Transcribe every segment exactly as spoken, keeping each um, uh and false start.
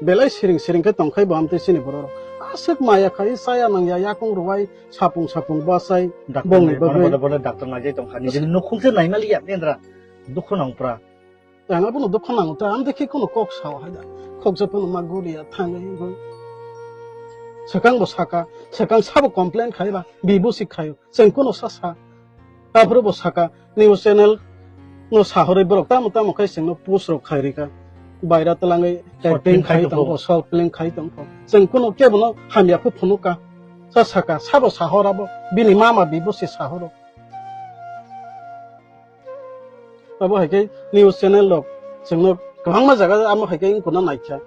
Belai siring siring khe tongkhai bo amtwi chini borok rok. Aswk maya khai chaya nangya yakung rwai sapung sapung bachai Doctor bongni nai, bono bagwi. Bono, bono doctor naijai tongkha. Nijini nukhung se naimaliya, Mendra. Dukhu nangpra. Ang abono dukhu nango ta, amtwi khe kono kok sao hai da. Khoksa phano ma guriya thangwi wngwi. Swkang bo saka, swkang sabo complain khai ba, bibo si khaio. Chwng kono sa sa. Aphuru bo saka, news channel no sahorwi borok tamo tamo khai chwngno post rok khai rika. Baira twlangwi short film acting khai khai tongkho, tongkho. Short film khai tongkho. Chwng kuno kebono hamya khe phunuka. Sa saka, sabo sahor abo, bini mama bibo se sahoro. Abo hai khe news channel rok chwngno kwbangma jaga amo hai khe wngkuna naikha.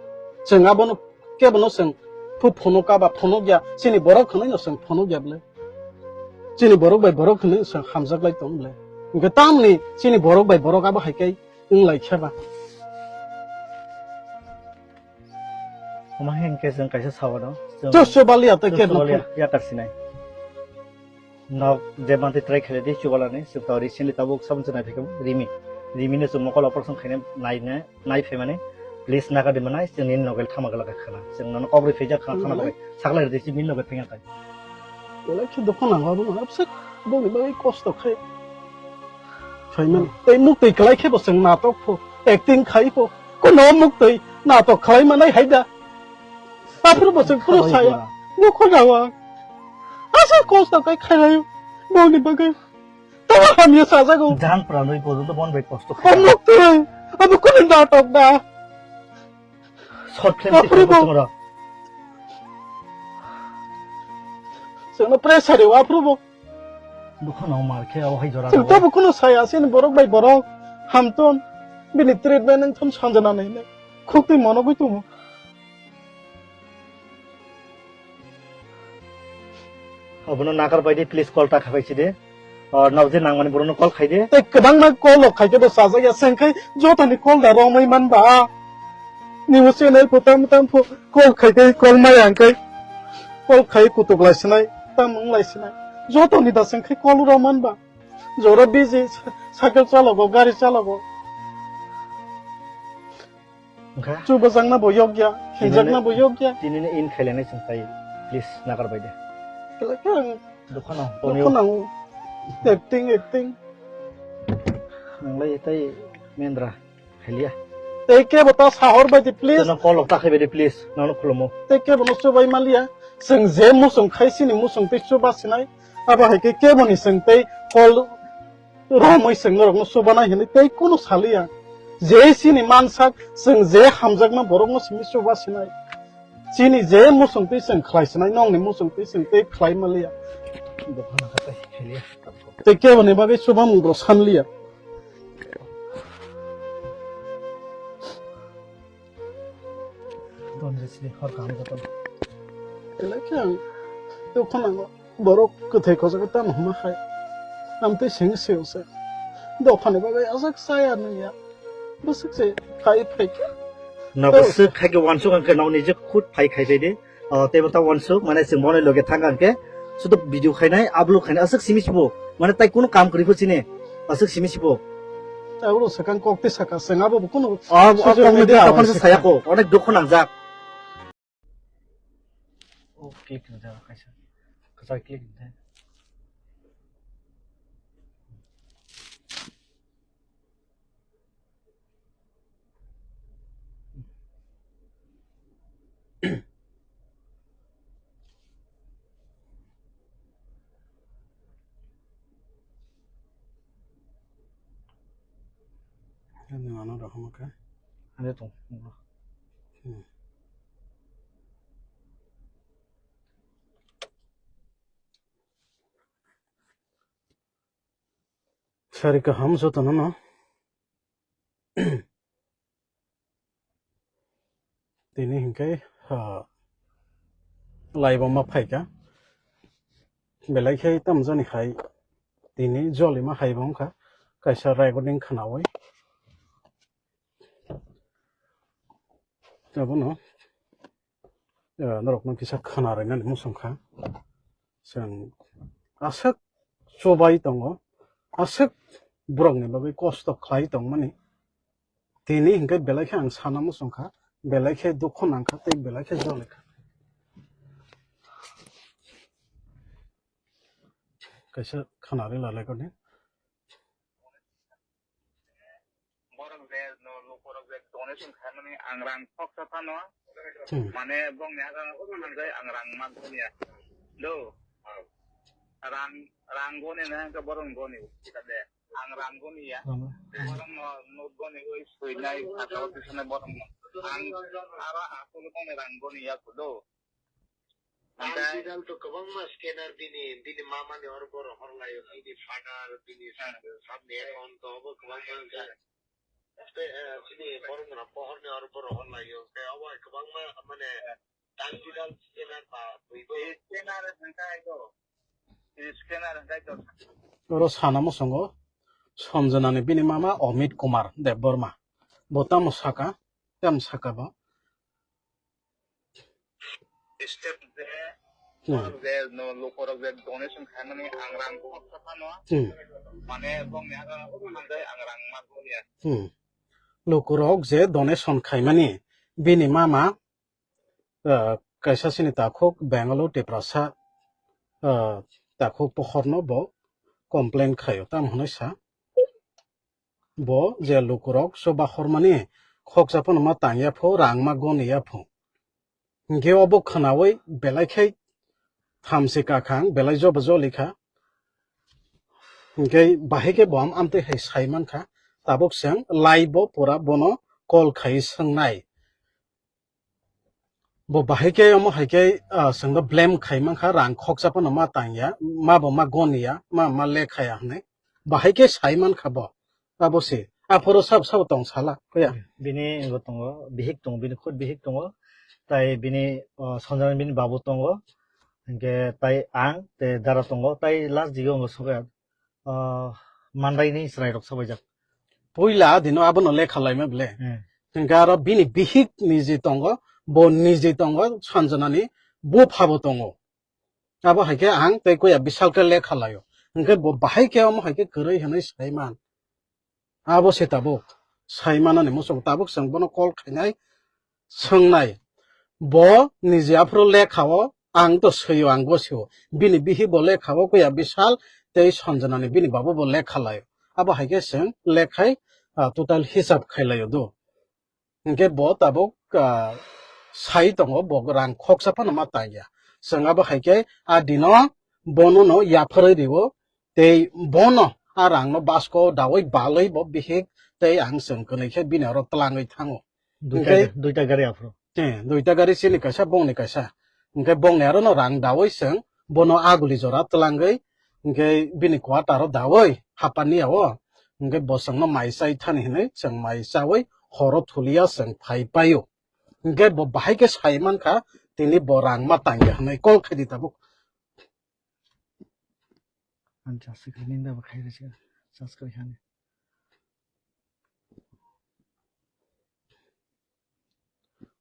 Chwng abono kebono chwng phu-, phunuka ba phunukya, chini borok hwnwi no chwng phunukya bwle. Chini borok bai borok hwnwi chwng hamjak lai tong bwle. Hwnkhe tamni chini borok bai borok abo hai khe wng lai khe ba. Omo hai hwnkhe chwng kaisa sawano. Chwng Chwng chubaliya tei chwng kebo chubaliya, phun- yakar sinai. Nok je mantwi try khaidi chubalani, chwng to recently tabuk samung chwnai phikhe Rimi. Rimi no chwng mokol operation khaina naina. Nai phaimani, please naga di manai, chwng nini nogai thama glak khana. Chwng nono kok rwi phaijak khana, khana bagwi. Saklai rwdi, chini nogai phaiya khai. Belai khe dukhu nango abono, absek bongni bagwi kosto khai. Phaimani. Tei muktwi kwlai khe bo chwng natok pho, acting khai pho. Kono muktwi natok khlai manai hai da. Aphuru bo chwng phuru saya. Dukhu nango. Asa kosto khai khairayo. Bongni bagwi. Tamo hamya sajago. Jang pranwi porjonto bon bai kosto kha. Hamrok twi. Abo kono natok da. Short film Aphuru bo. Chwngno. Chwngno pressure o aphuru bo. Dukhu no mar khe o hai jora. Chwng tabo kono saya sini borok bai borok. Hamton. Bini treatment wng thon sanjana nai nai. Khuk twi mono gwi tumo. Obono nakar bai di, please call ta khabai si de. O, nokje nangmani borokno call khai de. Tei kwbangma call rok khai khe bo chajak ya, chwng khai jotoni call da romwi man ba. Nini channel pho tam tam pho call khai khe call maya hwn khe call khai kutuk lai sinai, tam wng lai sinai. Jotoni da chwng khai call ro man ba. Jora busy, cycle chalogo, gari chalogo. Wngkha? Chubajakna bo yokya, hinjakna bo yokya. Tinini in khailainai chwng tai, please, nagar bai de. Khlai khe ang Dukha nang, dukha tonio. Nango. Acting, acting. Nanglai tai Mendra, khailia. Tei kebo ta sahor bai di, please. Tei nang call ta khai bai di, please. Nang khulumo. Tei kebo no chubai maliya. Chwng je muchung khai sini muchung tei chuba sinai. Abo hai khe kebo ni chwng tei call romwi chwng norokno chubanai hinwi tei kunu saliya. Je chini mansak, chwng je hamjakma borokno simi chuba sinai. Chini je muchung twi chwng khlai sinai, nokni muchung twi chwng tei khlai manliya. Tei keboni bagwi chubamung bo sanliya. Belai khe ang dukhu nango. Borok kwthai khojagwi tamo hwnma hai. Amtwi seng seo se. Dophani bagwi ajak chaya nungya. Bwswk se khai phai khe. Na bwswk khai khe wansuk ang khe nokni je khut phai khai phai de. O, tei bo ta wansuk, mane chwng bono loge thang ang khe. Sudo video khainai, upload khainai, aswk simi sibo. Mane tai kunu kam kwrwi pho chini. Aswk simi sibo. Abo swkang kok tei saka, chwng abo bo kunu O, o, social kok ni media tokon se saya ko, onek dukhu nangjak. O click ni jagao kaisa. Kwchar click ni jagao. Ani mano rok hwnka. Ani tong. Hmm. Sari kaham jotono no. Tini hinkhe, ah, live-o ma phaikha. Belai khe tamjani hai tini jolima hai bo wngkha. Kaisa recording khwnawi. Abono, eh, norokno kisa khwna rwnani muchung kha. Chwng aswk chubai tongo, aswk borokni bagwi kosto khlai tongmani. Tini hinkhe belai khe ang sana muchung kha, Belai khe dukhu nangkha tei belai khe jolikha. Kaisa khanari lalai koni. Borok je no lukurok je donation khaimani ang rang khoksa phano. Hmm. Mane bongni aga hanjai ang rang man ya. Do. Rang, rang goni na hwnkhe borok goni. Kade. Ang rang goni ya. Rang. Borok no, no goni oi suinai, sakao tisana borok no. Ang aro asolo tongni rang goni ya kudo. Ang Oke. Digital to kwbangma scanner bini, bini mama ni oro borok hor laio, bini father, bini Hmm. sub ni account to obo kwbangma wngkha. Tei, eh, bini borok no pohor ni oro borok hor laio, tei obo kwbangma mane digital scanner ba twibo. Scanner hwnkhe aiko. Scanner hwnkhe aiko. Oro sana muchungo Sanjana ni bini mama Amit Kumar Debbarma. Bo tamo saka, tamo saka bo. Step je, Hmm. Borok je no lukurok je donation khaimani ang rang khoksa phano. Hmm. Mane bongni aga hanjai ang rang man ya. Hmm. Lukurok je donation khaimani bini mama, ah, kaisa sini takhuk Bengaluru Tiprasa, ah, takhuk pohorno bo complain khaio, tamo hwnwi sa. Bo je lukurok chuba hormani khoksa phano ma tangya pho, rang ma goniya pho. Hinkhe obo khwnaui belai khai thamsi kakhang, belai joba jolikha. Hinkhe bahai khe bo am-, amtwi hai sai mankha. Tabuk chwng live bo pura bono call khai swngnai. Bo bahai khe omo hai khe, ah, chwngno blame khai mankha, rang khoksa phano ma tangya, ma bo ma goniya, ma, ma lekhaya hwnwi. Bahai khe sai mankha bo. Abo se. Aphuru sabo sabo tong sala, kuya. Bini wngbo tongo, bihik tongo, bini khud bihik tongo. Tai bini, oh, Sanjana bini babu tongo. Hinkhe tai ang, tei dara tongo, tai last digo wngbo soka. Ah, mandaini chwrairok sabaijak. Puila dino abono lekha laima bele. Hmm. Hwnkhe aro bini bihik niji tongo, bo niji tongo, Sanjanani buphabo tongo. Abo hai khe ang tei kuya Bishal khe lekha laio. Hwnkhe bo bahai khe omo hai khe kwrwi hwnwi saiman. Abo se tabuk. Saimanani muchung tabuk chwng bono call khainai. Swngnai, bo niji aphuru lekha-o, ang to swi-o, ang gosio. Bini bihik bo lekha-o, kuya Bishal tei Sanjanani bini babu bo lekha lai-o. Abo hai khe chwng lekhai, ah, total hisab khai lai-o do. Hinkhe bo tabuk, ah, sai tongo, bo rang khoksa phano ma tangya. Chwng abo hai khe a dino bono no yapharwi rio, tei bono a rangno basko daui balwi bo bihik tei ang chwng kwnwi khe bini oro twlangwi thango. Duita, Hinkhe duita gari aphuru. Eh, duita gari chini kaisa, bongni kaisa. Hinkhe bongni aro no rang daui chwng bono aguli jora twlangwi, hinkhe bini quarter o daui hapani ao. Hinkhe bo chwngno mai chai thani hinwi chwng mai chaui horo thulia chwng phai paio. Hinkhe bo bahai khe sai mankha, tini bo rang ma tangya hinwi call khaidi tabuk. Ang chasik ninda bo khai rwchikha, chas kwrwi hani.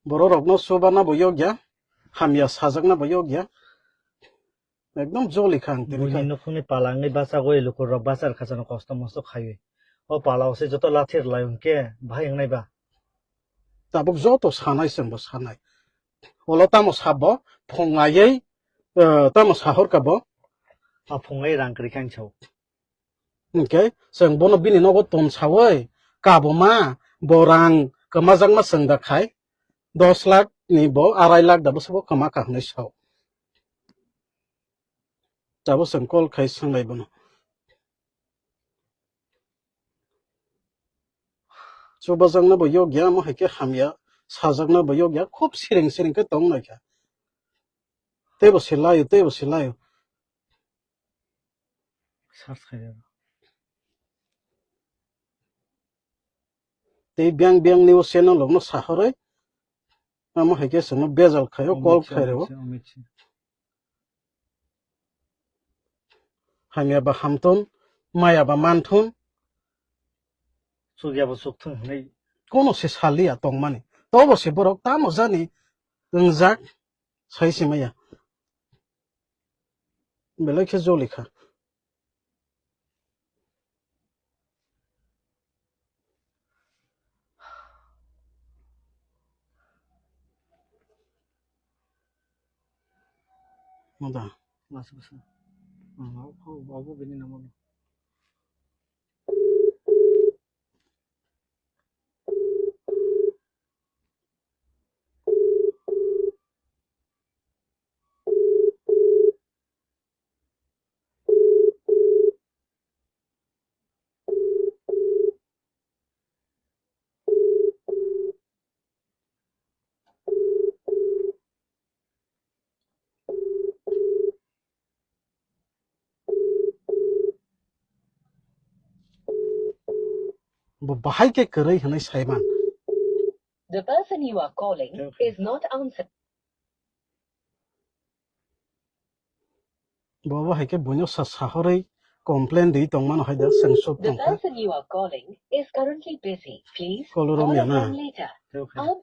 Bororokno chubana bo yokya, hamya sajakna bo yokya. Ekdom joli kha ang tini Buini kha. Nukhungni pala wngwi bachagwi lukurok bachar khachano kosto mosto khaiwi. O pala o se joto lathi rwlai hwnkhe bahai wngnai ba? Tabuk joto sanai chwngbo sanai. Olo tamo sabo phunglaiwi, eh, tamo sahorka bo? A phunglai rang kwrwi khe ang sao. Hinkhe chwng bono bini nogo tonsawi kabuma bo rang kwmajakma chwng da khai dos lakh ni bo arai lakh da bwswk bo kwma kha hwnwi sao. Tabuk chwng call khai swnglai bono. Chubajakna bo yokya, omo hai khe hamya, sajakna bo yokya, khub siring siring khe tong nai kha. Teibo se laio, teibo se laio. Search khai rw. Tei biyang biyang news channel rokno sahorwi, omo hai khe chwngno bejal khaio, call Amit Shah, khai rw. Amit Shah, Amit Shah. Hamya ba hamthun, maya ba manthun. Chukya bo chukthun hwnwi. Kono se saliya tongmani. Tobo se borok tamo jani wngjak sai se maya. Belai khe joli kha. Mada. Masa, masa. Hmm, obo, obo bini namo. Bo bahai khe kwrwi hwnwi saiman. The person you are calling is not answering. Bo bo hai khe buino sa sahorwi complain di tongmano hai da seng suk tongkha. The person you are calling is currently busy. Please call again later. Call romya na.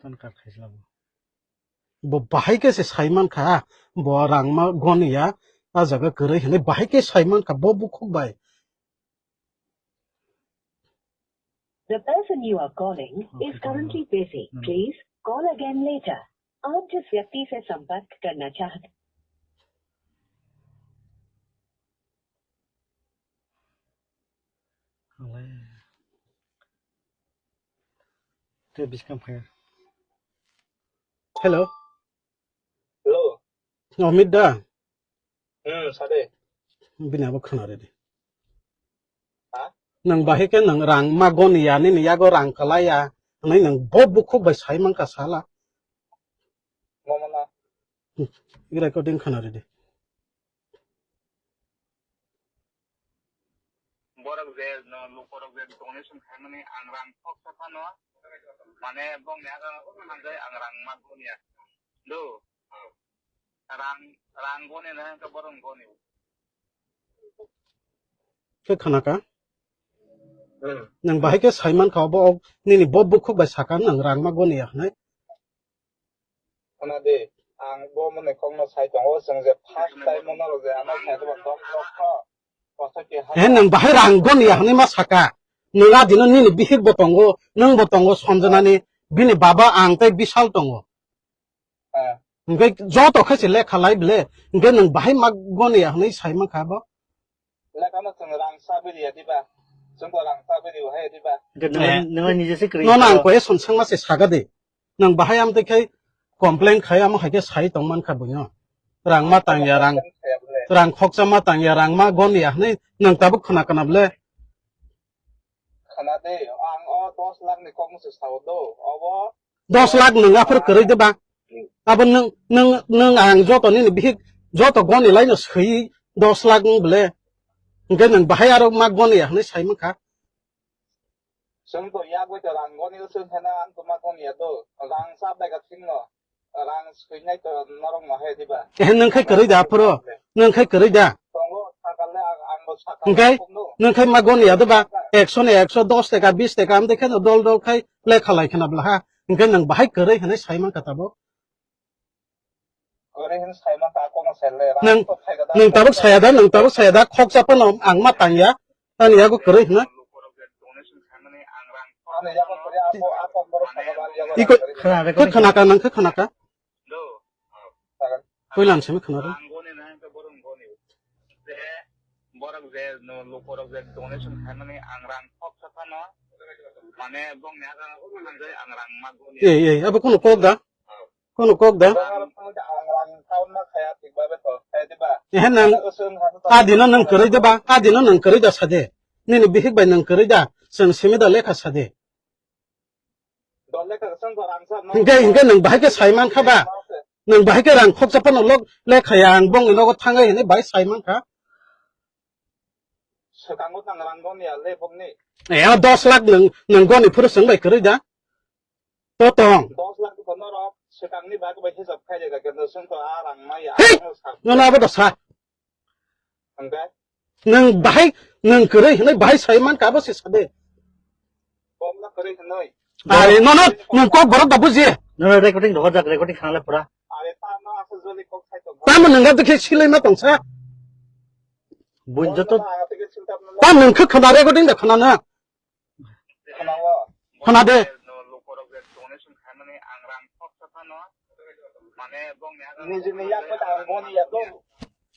Tan kar khaisla bo. Bo bahai khe se saiman kha, bo rangma goniya, a jaga kwrwi hwnwi bahai khe saiman kha bo bukhuk bai. The person you are calling is currently busy. Hmm. Please call again later. आप जिस व्यक्ति से संपर्क करना चाहते Te biskang phai. Hello. Hello. Amit da? Hmm, sade. Bini abo khna ridi. Ha? Nang bahai khe nang rang ma goniya, nini yago rang kalaiya. Nai nang bo bukhuk bai sai mankha sala. Mama na. Recording khna ridi. Borok je no lukorok je donation khaimani ang rang thoksa phano, mane bongni aga hanjai ang rang ma goniya. Do. Rang, rang goni na hwnkhe borok goni. Khe khana ka? Hmm. Nang bahai khe saiman kha bo nini bo bukhuk bai saka nang rang ma goniya hwnwi. Khna di, ang bo mwnwi kokno sai tongo, chwng je first time norok je ano sai tongma tok tok kho. He, nwng bahai rang goniya hwnwi ma saka. Nwng a dino nini bihik bo tongo, nwng bo tongo Sanjana ni, bini baba ang tei Bishal tongo. Ah. Hwnkhe joto khe se lekha lai bele, hwnkhe nwng bahai ma goniya hwnwi sai mankha bo. Lekha no chwng rang sa biriya diba? Chwng bo rang sa biri hai diba? Hwnkhe nwng, nwng nije se kwrwi. Nono ang question swngma se saga de. Nwng bahai amtwi khai complain khai amo hai khe sai tong mankha buino. Rang ma tangya, rang, rang khoksa ma tangya, rang ma goniya hwnwi nwng tabuk khna kana bole. Khna de, ang o dos lakh ni kok se sao do. Obo dos lakh nwng aphuru kwrwi de ba? Abo nwng, nwng, nwng ang joto nini bihik joto goni laino swi dos lakh nwng bole. Hwnkhe nwng bahai aro ma goniya hwnwi sai mankha. Chwng to yagwi to rang goni wngse hena ang to ma goni ya do. Rang sa bai ka sing no. Rang swinai to norok ma hai diba. Eh, nwng khai kwrwi da aphuru? Nwng khai kwrwi da? Tongo, sakal le ang, ang bo sakal le. Hwnkhe? Nwng khai ma goni ya diba? Ekso ni ekso, dos taka, bis taka, amtwi khe no dol dol khai lekha lai khna bla ha. Hwnkhe nwng bahai kwrwi hwnwi sai mankha tabuk. Nwng, nwng tabuk saya da, nwng tabuk saya da, khoksa phano ang ma tangya, ani yago kwrwi hwna. Iko, khna, khna ka, nang khe khna ka? Puilan simi khna ka? Borok je, no, lukorok je donation khaimani ang rang khoksa phano, mane bongni aga hanjai ang rang ma goni. Ei, ei, abo kono kok da? Kono kok da? Ehe, nang, adino nang kwrwi da ba? Adino nang kwrwi da sade. Nini bihik bai nang kwrwi da? Chwng simi da lekha sade. Hingke, hingke nang bahai khe sai mankha ba? Nang bahai khe rang khoksa phano lok lekha ya, ang bongni nogo thangai hinwi bahai sai mankha. Swkango tang rang goni ya le bokni. Eh, dos lakh nang, nang goni phuru chwng bai kwrwi da? To tong. Dos lakh to norok swkangni bagwi bai hisab khai rega khe no chwng to a rang maya. Hei! Ano sak. Nono abo da sa. Hwnkhe? Nwng bahai, nwng kwrwi hinwi bahai sai mankha abo se sade. Bomno kwrwi hinwi. Are, nono, nwng kok borok da buji. Nono recording rohorjak, recording khanale pura. Are, tamo aswk joli kok sai tong. Tamo nwng ga dikhe silai ma tongsa. Buin joto. Bomno ang tike siltap nang. Tam nwng khe khna recording da khna na. Khna o. Khna de. Nijini yakni ang boni yago.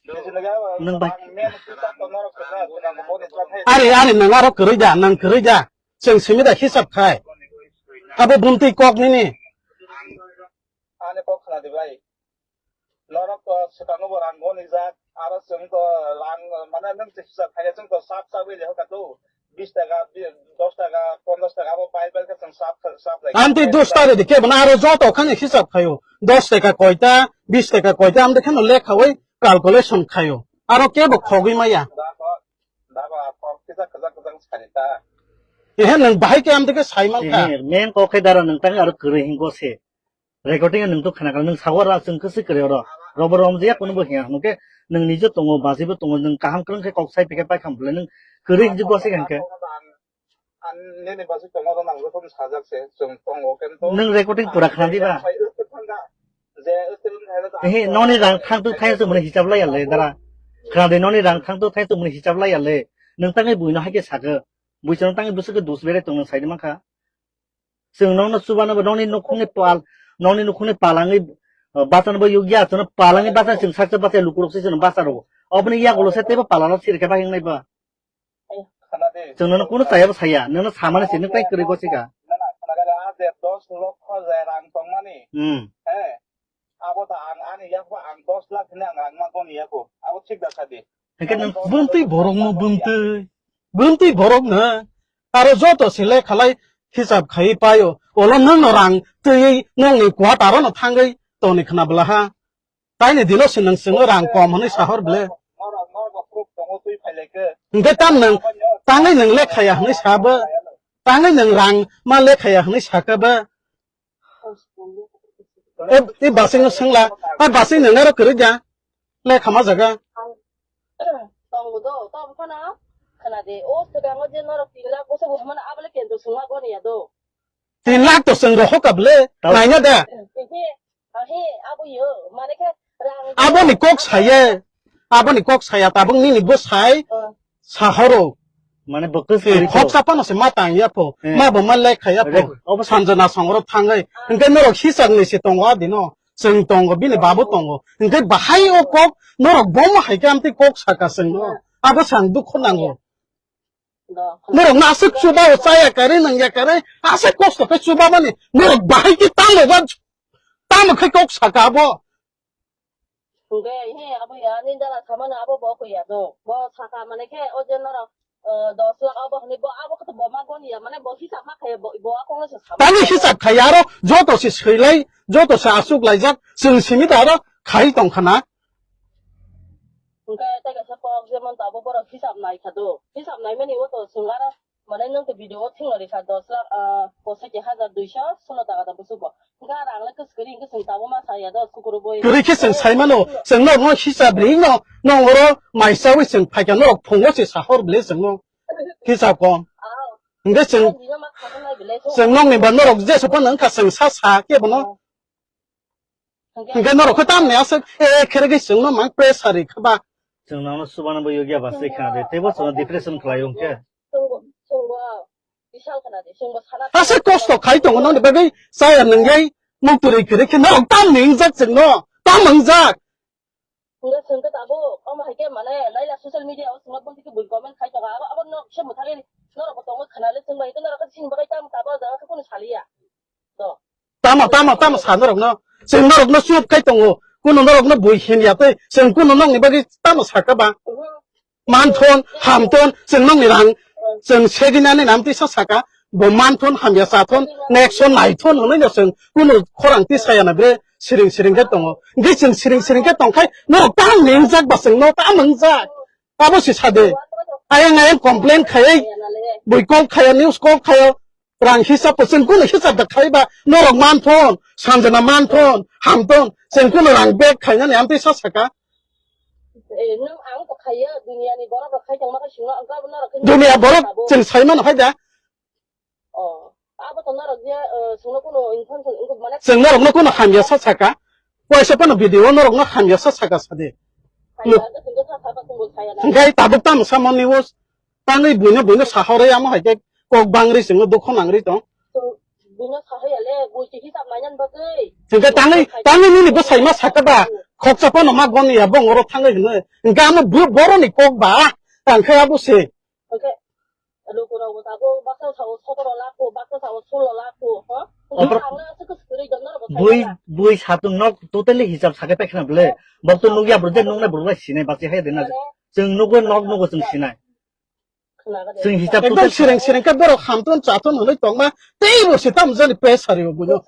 Nijini yago. Nwng bai. Ang men kita to norok kena, kena boni jat hai. Ari, ari, nwng aro kwrwi da, nwng kwrwi da. Chwng simi da hisab khai. Abo bumtwi kok nini. Ani kok khna di bai. Norok to swkango bo rang boni jak, aro chwng to rang, mane, nwng se hisab khaikhe chwng to sap sap wi leho ka to, bis taka, bi-, dos taka, ponchash taka abo pai pai khe chwng sap, sap lai. Amtwi dos taka de kebo na aro joto khani hisab khaio. Dos taka koita, bis taka koita, amtwi kheno lekhawi calculation khaio. Aro kebo khogwi maya. Dako, dako, a kok kisa, kisa, kisa sani ta. Ehe, nwng bahai khe amtwi khe sai man kha. Ehe, main kok khe dara nwng tang aro kwrwi hingo se. Recording nwng to khna kha, nwng sago ra chwng khe se kwrwi oro. Robo rom jia kuno bo hiya, hwnkhe nwng nije tongo, bajibo tongo, nwng kaham kwrwng khe kok sai phikhe pai kham bwle, nwng kwrwi hinjwk bo se hwnkhe. Ang nini basi tongo ro nang joto sajak se, chwng tongo kento. Nwng recording pura khna diba? Ehe, noni rang thang tu thai se muni hisab lai ya le dara. Khna de noni rang thang tu thai se muni hisab lai ya le. Nwng tangwi buino hai khe sakhe. Buisano tangwi bwswk khe dus bere tong nwng sai di mankha. Chwng nokno chubano bo nokni nukhungni pal, nokni nukhungni palangwi, uh, bachano bo yukya, chwngno palangwi bachano chwng saksa bachai lukurok se chwngno bacharo. Oboni yagulo se teibo palalo sirikhe bagwi wngnai ba. Chwng nono kunu chayabo saya, nono samani se nwng tai kwrwi gosika. Hmm. Abo ta ang ani yakbo ang dos lakh hwnwi ang rang ma goni yako. Abo thik da sadi. Hwnkhe nwng bumtwi borokno bumtwi, bumtwi borokno aro joto se lekhalai hisab khaiwi paio. Olo nwngno rang twiwi nokni quarter-o no thangwi toni khna bwlaha. Taini dino se nwng chwngno rang kom hwnwi sahor ble. Hwnkhe tam nwng tangwi nwng lekhaya hwnwi sabo. Tangwi nwng rang ma lekhaya hwnwi sakha ba. E, e basing no sengla, a basing no nero kwrwi da, le khama jaga. Tongo do, tong phano khna de, o swkango je norok tin lakh bwswk bo hwnmano, abo le kendro swngma goni ya do. Tin lakh to chwng rohor ka bwle, naina da. He, he, abo yo, mane khe rang. Aboni kok saye, aboni kok saya tabuk nini bo sai. Sahoro. Mane bo kwswk kwrwi kok. Khoksa phano se ma tang ya pho. Ma bo ma lek kha ya pho. Sanjana songro thangai. Hwnkhe norok hisab ni se tongo adino. Chwng tongo, bini babu tongo. Hwnkhe bahai o kok norok bomo hai khe amtwi kok saka chwngno. Abo sang dukho nango. Norok no aswk chuba o chaya kare nangya kare. Aswk kosto khe chuba mani. Norok bahai khe tamo ba, tamo khe kok saka abo. Hwnkhe, he, abo ya, nini dala samano abo bo koi ya do. Bo saka mane khe, o je norok, eh, dos lakh abo hwnwi bo abo khe to bo ma goni ya, mane bo hisab ma khe bo, bo akong no se sama. Tani hisab khai aro joto se swilai, joto se aswk laijak, chwng simi da aro khai tong khana. Hwnkhe, tei kaisa kok jemon to abo borok hisab nai kha do. Hisab nai mani o to chwng aro Mane nwng to video o thwngwi rikha dos lakh, ah, pochoti hajar duiso sulo taka da busugo. Hwnkhe aro ang le kwswk kwrwi hwnkhe chwng tabuk ma saya do, sukuru bui. Kwrwi khe chwng sai mano, chwng norok no hisab ri no, nong oro mai chawi chwng phaikha norok phungo se sahor bile chwng no hisab kom. Ah. Hwnkhe chwng, ah, bino ma khana nai bile so. Chwng nokni ba norok jesa phano wngkha chwng sa sa khe bono. Ah. Hwnkhe norok khe tamni aswk, eh, khere khe chwngno mang pressure ri kha ba. Chwng nono chubano bo yogya ba se khna de, teibo chwngno depression khlai o hwnkhe. Aswk kosto khai tongo nokni bagwi chaya nwngyai, muktwrwi kwrwi khe norok tamni wngjak chwngno, tam wngjak. Hwnkhe chwng khe tabuk omo hai khe mane naila social media o chwngno bumtwi khe bui comment khai tongo, abo, abo nok se mwthangwi norok bo tongo khna le chwng bai khe norok khe chini bagwi tam tabuk o jaga khe kunu saliya. Tamo, tamo, tamo sa norokno. Chwng norokno chup khai tongo. Kuno norokno bui himya tei chwng kuno nokni bagwi tamo sakha ba? Manthon, hamthon, chwng nokni rang, chwng segini ani nam tisa saka. Bo manthon, hamya sathon, next son naithon hwnwi no chwng kuno khorang tisaya na bre siring siring khe tongo. Hwnkhe chwng siring siring khe tongkhai norok tamo wngjak ba chwngno tamo wngjak. Abo si sade. Ayang ayang complain khayai, bui kok khaya, news kok khaya, rang hisab bo chwng kuno hisab da khaiba, norok manthon, sanjana manthon, hamthon, chwng kuno rang bag khainani amtwi sa saka. Eh, nwng ang to khaiya, duniani borok rok khai tongma khe singno, ang kabo norok khe dunia borok chwng saimano hai da. Oh, abo to norok je, eh, chwngno kuno information wngkuk mane. Chwng norokno kuno hamya sa saka. Waisa phano video o norokno hamya sa saka sadi. Hamya sa saka, chwngno sa saka, chwngno saya na. Hwnkhe tabuk tamo samani o tangwi buino buino sahorwi amo hai khe kok bangri chwngno dukho nangri tong. Chwng Buino sahoya le, bui se hisab nainan bagwi. Hingke tangwi, tangwi nini bwsai ma saka ba, khoksa phano ma goni ya, bong oro thangwi hwnwi. Hingke amo bo-, boroni kok ba, tangkhe abo se. Hingke lukurok bo tabuk baksa sao sotoro lakh ko, baksa sao solo lakh ko, ho? Hingke Opor- ang le aswk swrwi dong norok bo bui, saimanya. Bui satung nok totally hisab sakai paikha na bwle. Bok to nukya bwrwk je nuknai bwrwk bai sinai bachai hai de na. Mane? Chwng nukgo nok nukgo chwng sinai. Chwng hisab ekdom tutai sireng sireng khe borok hamtun chatun hwnwi tongma, tei bo se tamo jani pes sari o buino.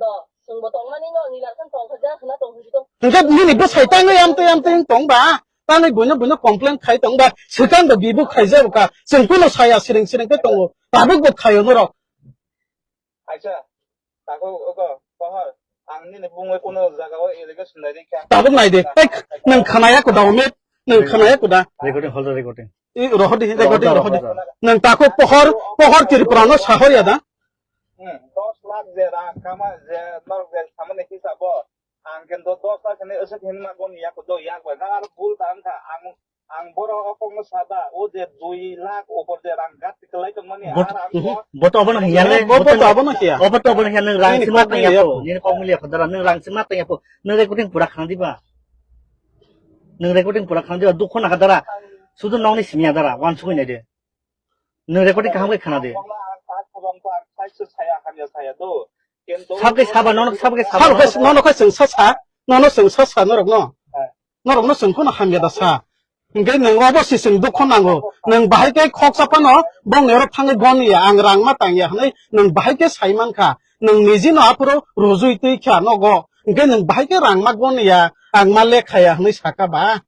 Do, chwngbo tongmani no, nini arkan tongkha ja, hwna tong hwnwi tong. Hwnkhe nini bwsai tangwi amtwi amtwi wng tong ba, tangwi buino buino complain khai tong ba, swkang bo bibu khai jabo ka, chwng kuno saya sireng sireng khe tongo, tabuk bo khaio norok. Aisa, takhuk ogo, pohor, ang nini bumungwi kuno jagao allegation nai rikha. Tabuk nai de. Ek, nwng khwnaya kuda, Omit? Nwng khwnaya kuda? Recording, hold the recording. I, rohor di, recording, rohor di. Rohor, rohor. Nwng takhuk pohor, pohor Tripura no sahor ya da? Hmm, dos lakh je rang kama je norok je samani hisabo. Ang kintu dos lakh hwnwi aswk hwnwi ma goni yak do yak bai. Nang aro bul ta wngkha. Ang Ang borok o kokno sada, o je dui lakh upor je rang gat kwlai tongmani, Bot-, ar ang mhm. Bo to obono hiya le, Bo, bo to obono hiya. Obo to obono hiya, nwng rang Nini sima kok tang ya milia po, po. Nini kok milia po, dara, nwng rang sima tang ya po, nwng recording pura khana diba? Nwng recording pura khana diba? Dukho naka dara, sudu nokni simi ya dara, wansugwi nai de. Nwng recording kaham khe khana de. Ang tak khobang ko ang sai se saya, hamya saya do. Kintu Sabke saba, nono sabke saba. Sabo khe, nono khe chwng sa sa, nono chwng sa sa, norok no. Hai. Norok no chwng phano hamya da sa. Hingke nwng obo se chwng dukho nango. Nwng bahai khe khoksa phano bongni oro thangwi goni ya, ang rang ma tang ya hwnwi nwng bahai khe sai man kha. Nwng niji no aphuru rujui twi kha nogo. Hingke nwng bahai khe rang ma goni ya, ang ma lekha ya hwnwi saka ba.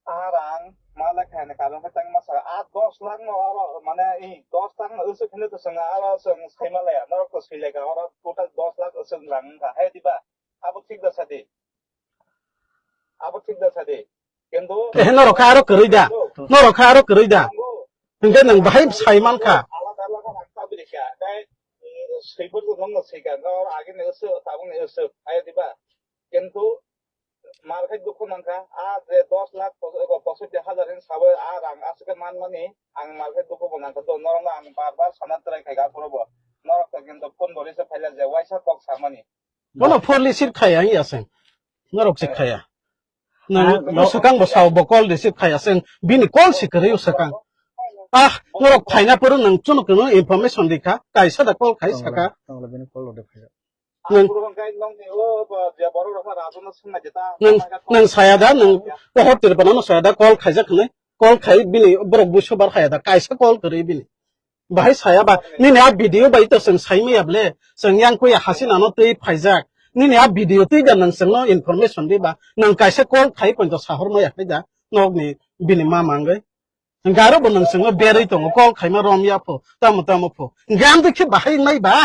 Ah, rang ma lekha ni karon khe tang ma sa. Ah, dos lakh no oro mane i dos lakh no usuk hwnwi to chwng aro chwng sai ma laya. Norok to sui lekha oro total dos lakh usuk rang wngkha. Hai diba? Abo thik da sadi. Abo thik da sadi. Kintu Eh, norok kha aro kwrwi da. Norok kha aro kwrwi da. Hingke nwng bahai sai man kha. Alada alada rang tabri kha. Dai, mm, swibo to nwng no sika. Nor age ni usuk, tabuk ni usuk. Hai diba? Kintu Mar khe dukhu nangkha, a je dos lakh pos-, ebo posotti hajar hin sabo a rang aswk khe manmani, ang mar khe dukhu bo nangkha, do norokno ang bar bar sana try khaikha, aphuru bo norok to kintu phone bo receive khaila je waisa kok samani. Bono phone receive khaya ya seng. Norok se khaya. Nang Ah, no. Swkang bo sao bo call receive khaya seng. Bini call si kwrwi swkang. Ah, norok phaina poro nang chwng kwno information rikha. Kaisa da call khai Tongla, saka. Tongla bini call rode phai. Nwng, Ang puro khe nwng ni o, ba, je borok rok ma rajo no swng nai je ta, nwng, nwng saya da, nwng pohor Tripura no saya da, call khaijak hwnwi, call khai bini borok buisu bar haya da, kaisa call kwrwi bini. Bahai saya ba, nini a video bai to chwng sai maya ble, chwng yang kuya Hasina no twi phaijak. Nini a video twi da nwng chwngno information di ba, nwng kaisa call khai poito sahor maya khai da, nok ni bini ma mangwi. Hingke aro bo nwng chwngno berwi tongo, call khaima rom ya pho, tamo tamo pho. Hingke amtwi khe bahai nai ba.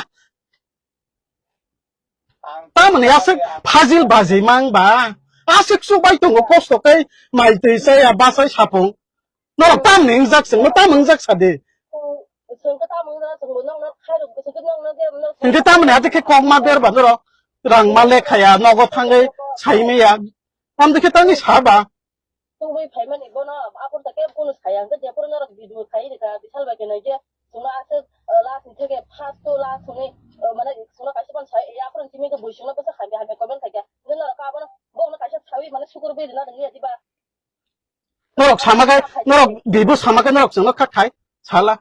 Tamoni aswk phajil bajimang ba. Aswk chubai tongo kosto khe mai twi chaya bachai sapung. Norok tamni wngjak chwngno tamo wngjak sadi. Hingke tamoni atwi khe kok ma ber ba norok. Rang ma lekhaya nogo thangwi saimaya. Amtwi khe tangwi sa ba. Tubui phaimani bono aphuru ta kebo kunu saya, hwnkhe jephuru norok video khai rwkha, bithal bai khe nai khe chwngno aswk, uh, last ni theke first to last hwnwi, uh, mane chwngno kaisa phano sai, ya aphuru simi khe bui chwngno bwsa hamya hamya comment khaikha, hwnkhe norok abono bokno kaisa sawi mane sukur bui rwna nangya diba? Norok sama khe, norok bibo sama khe norok chwngno kha khai sala.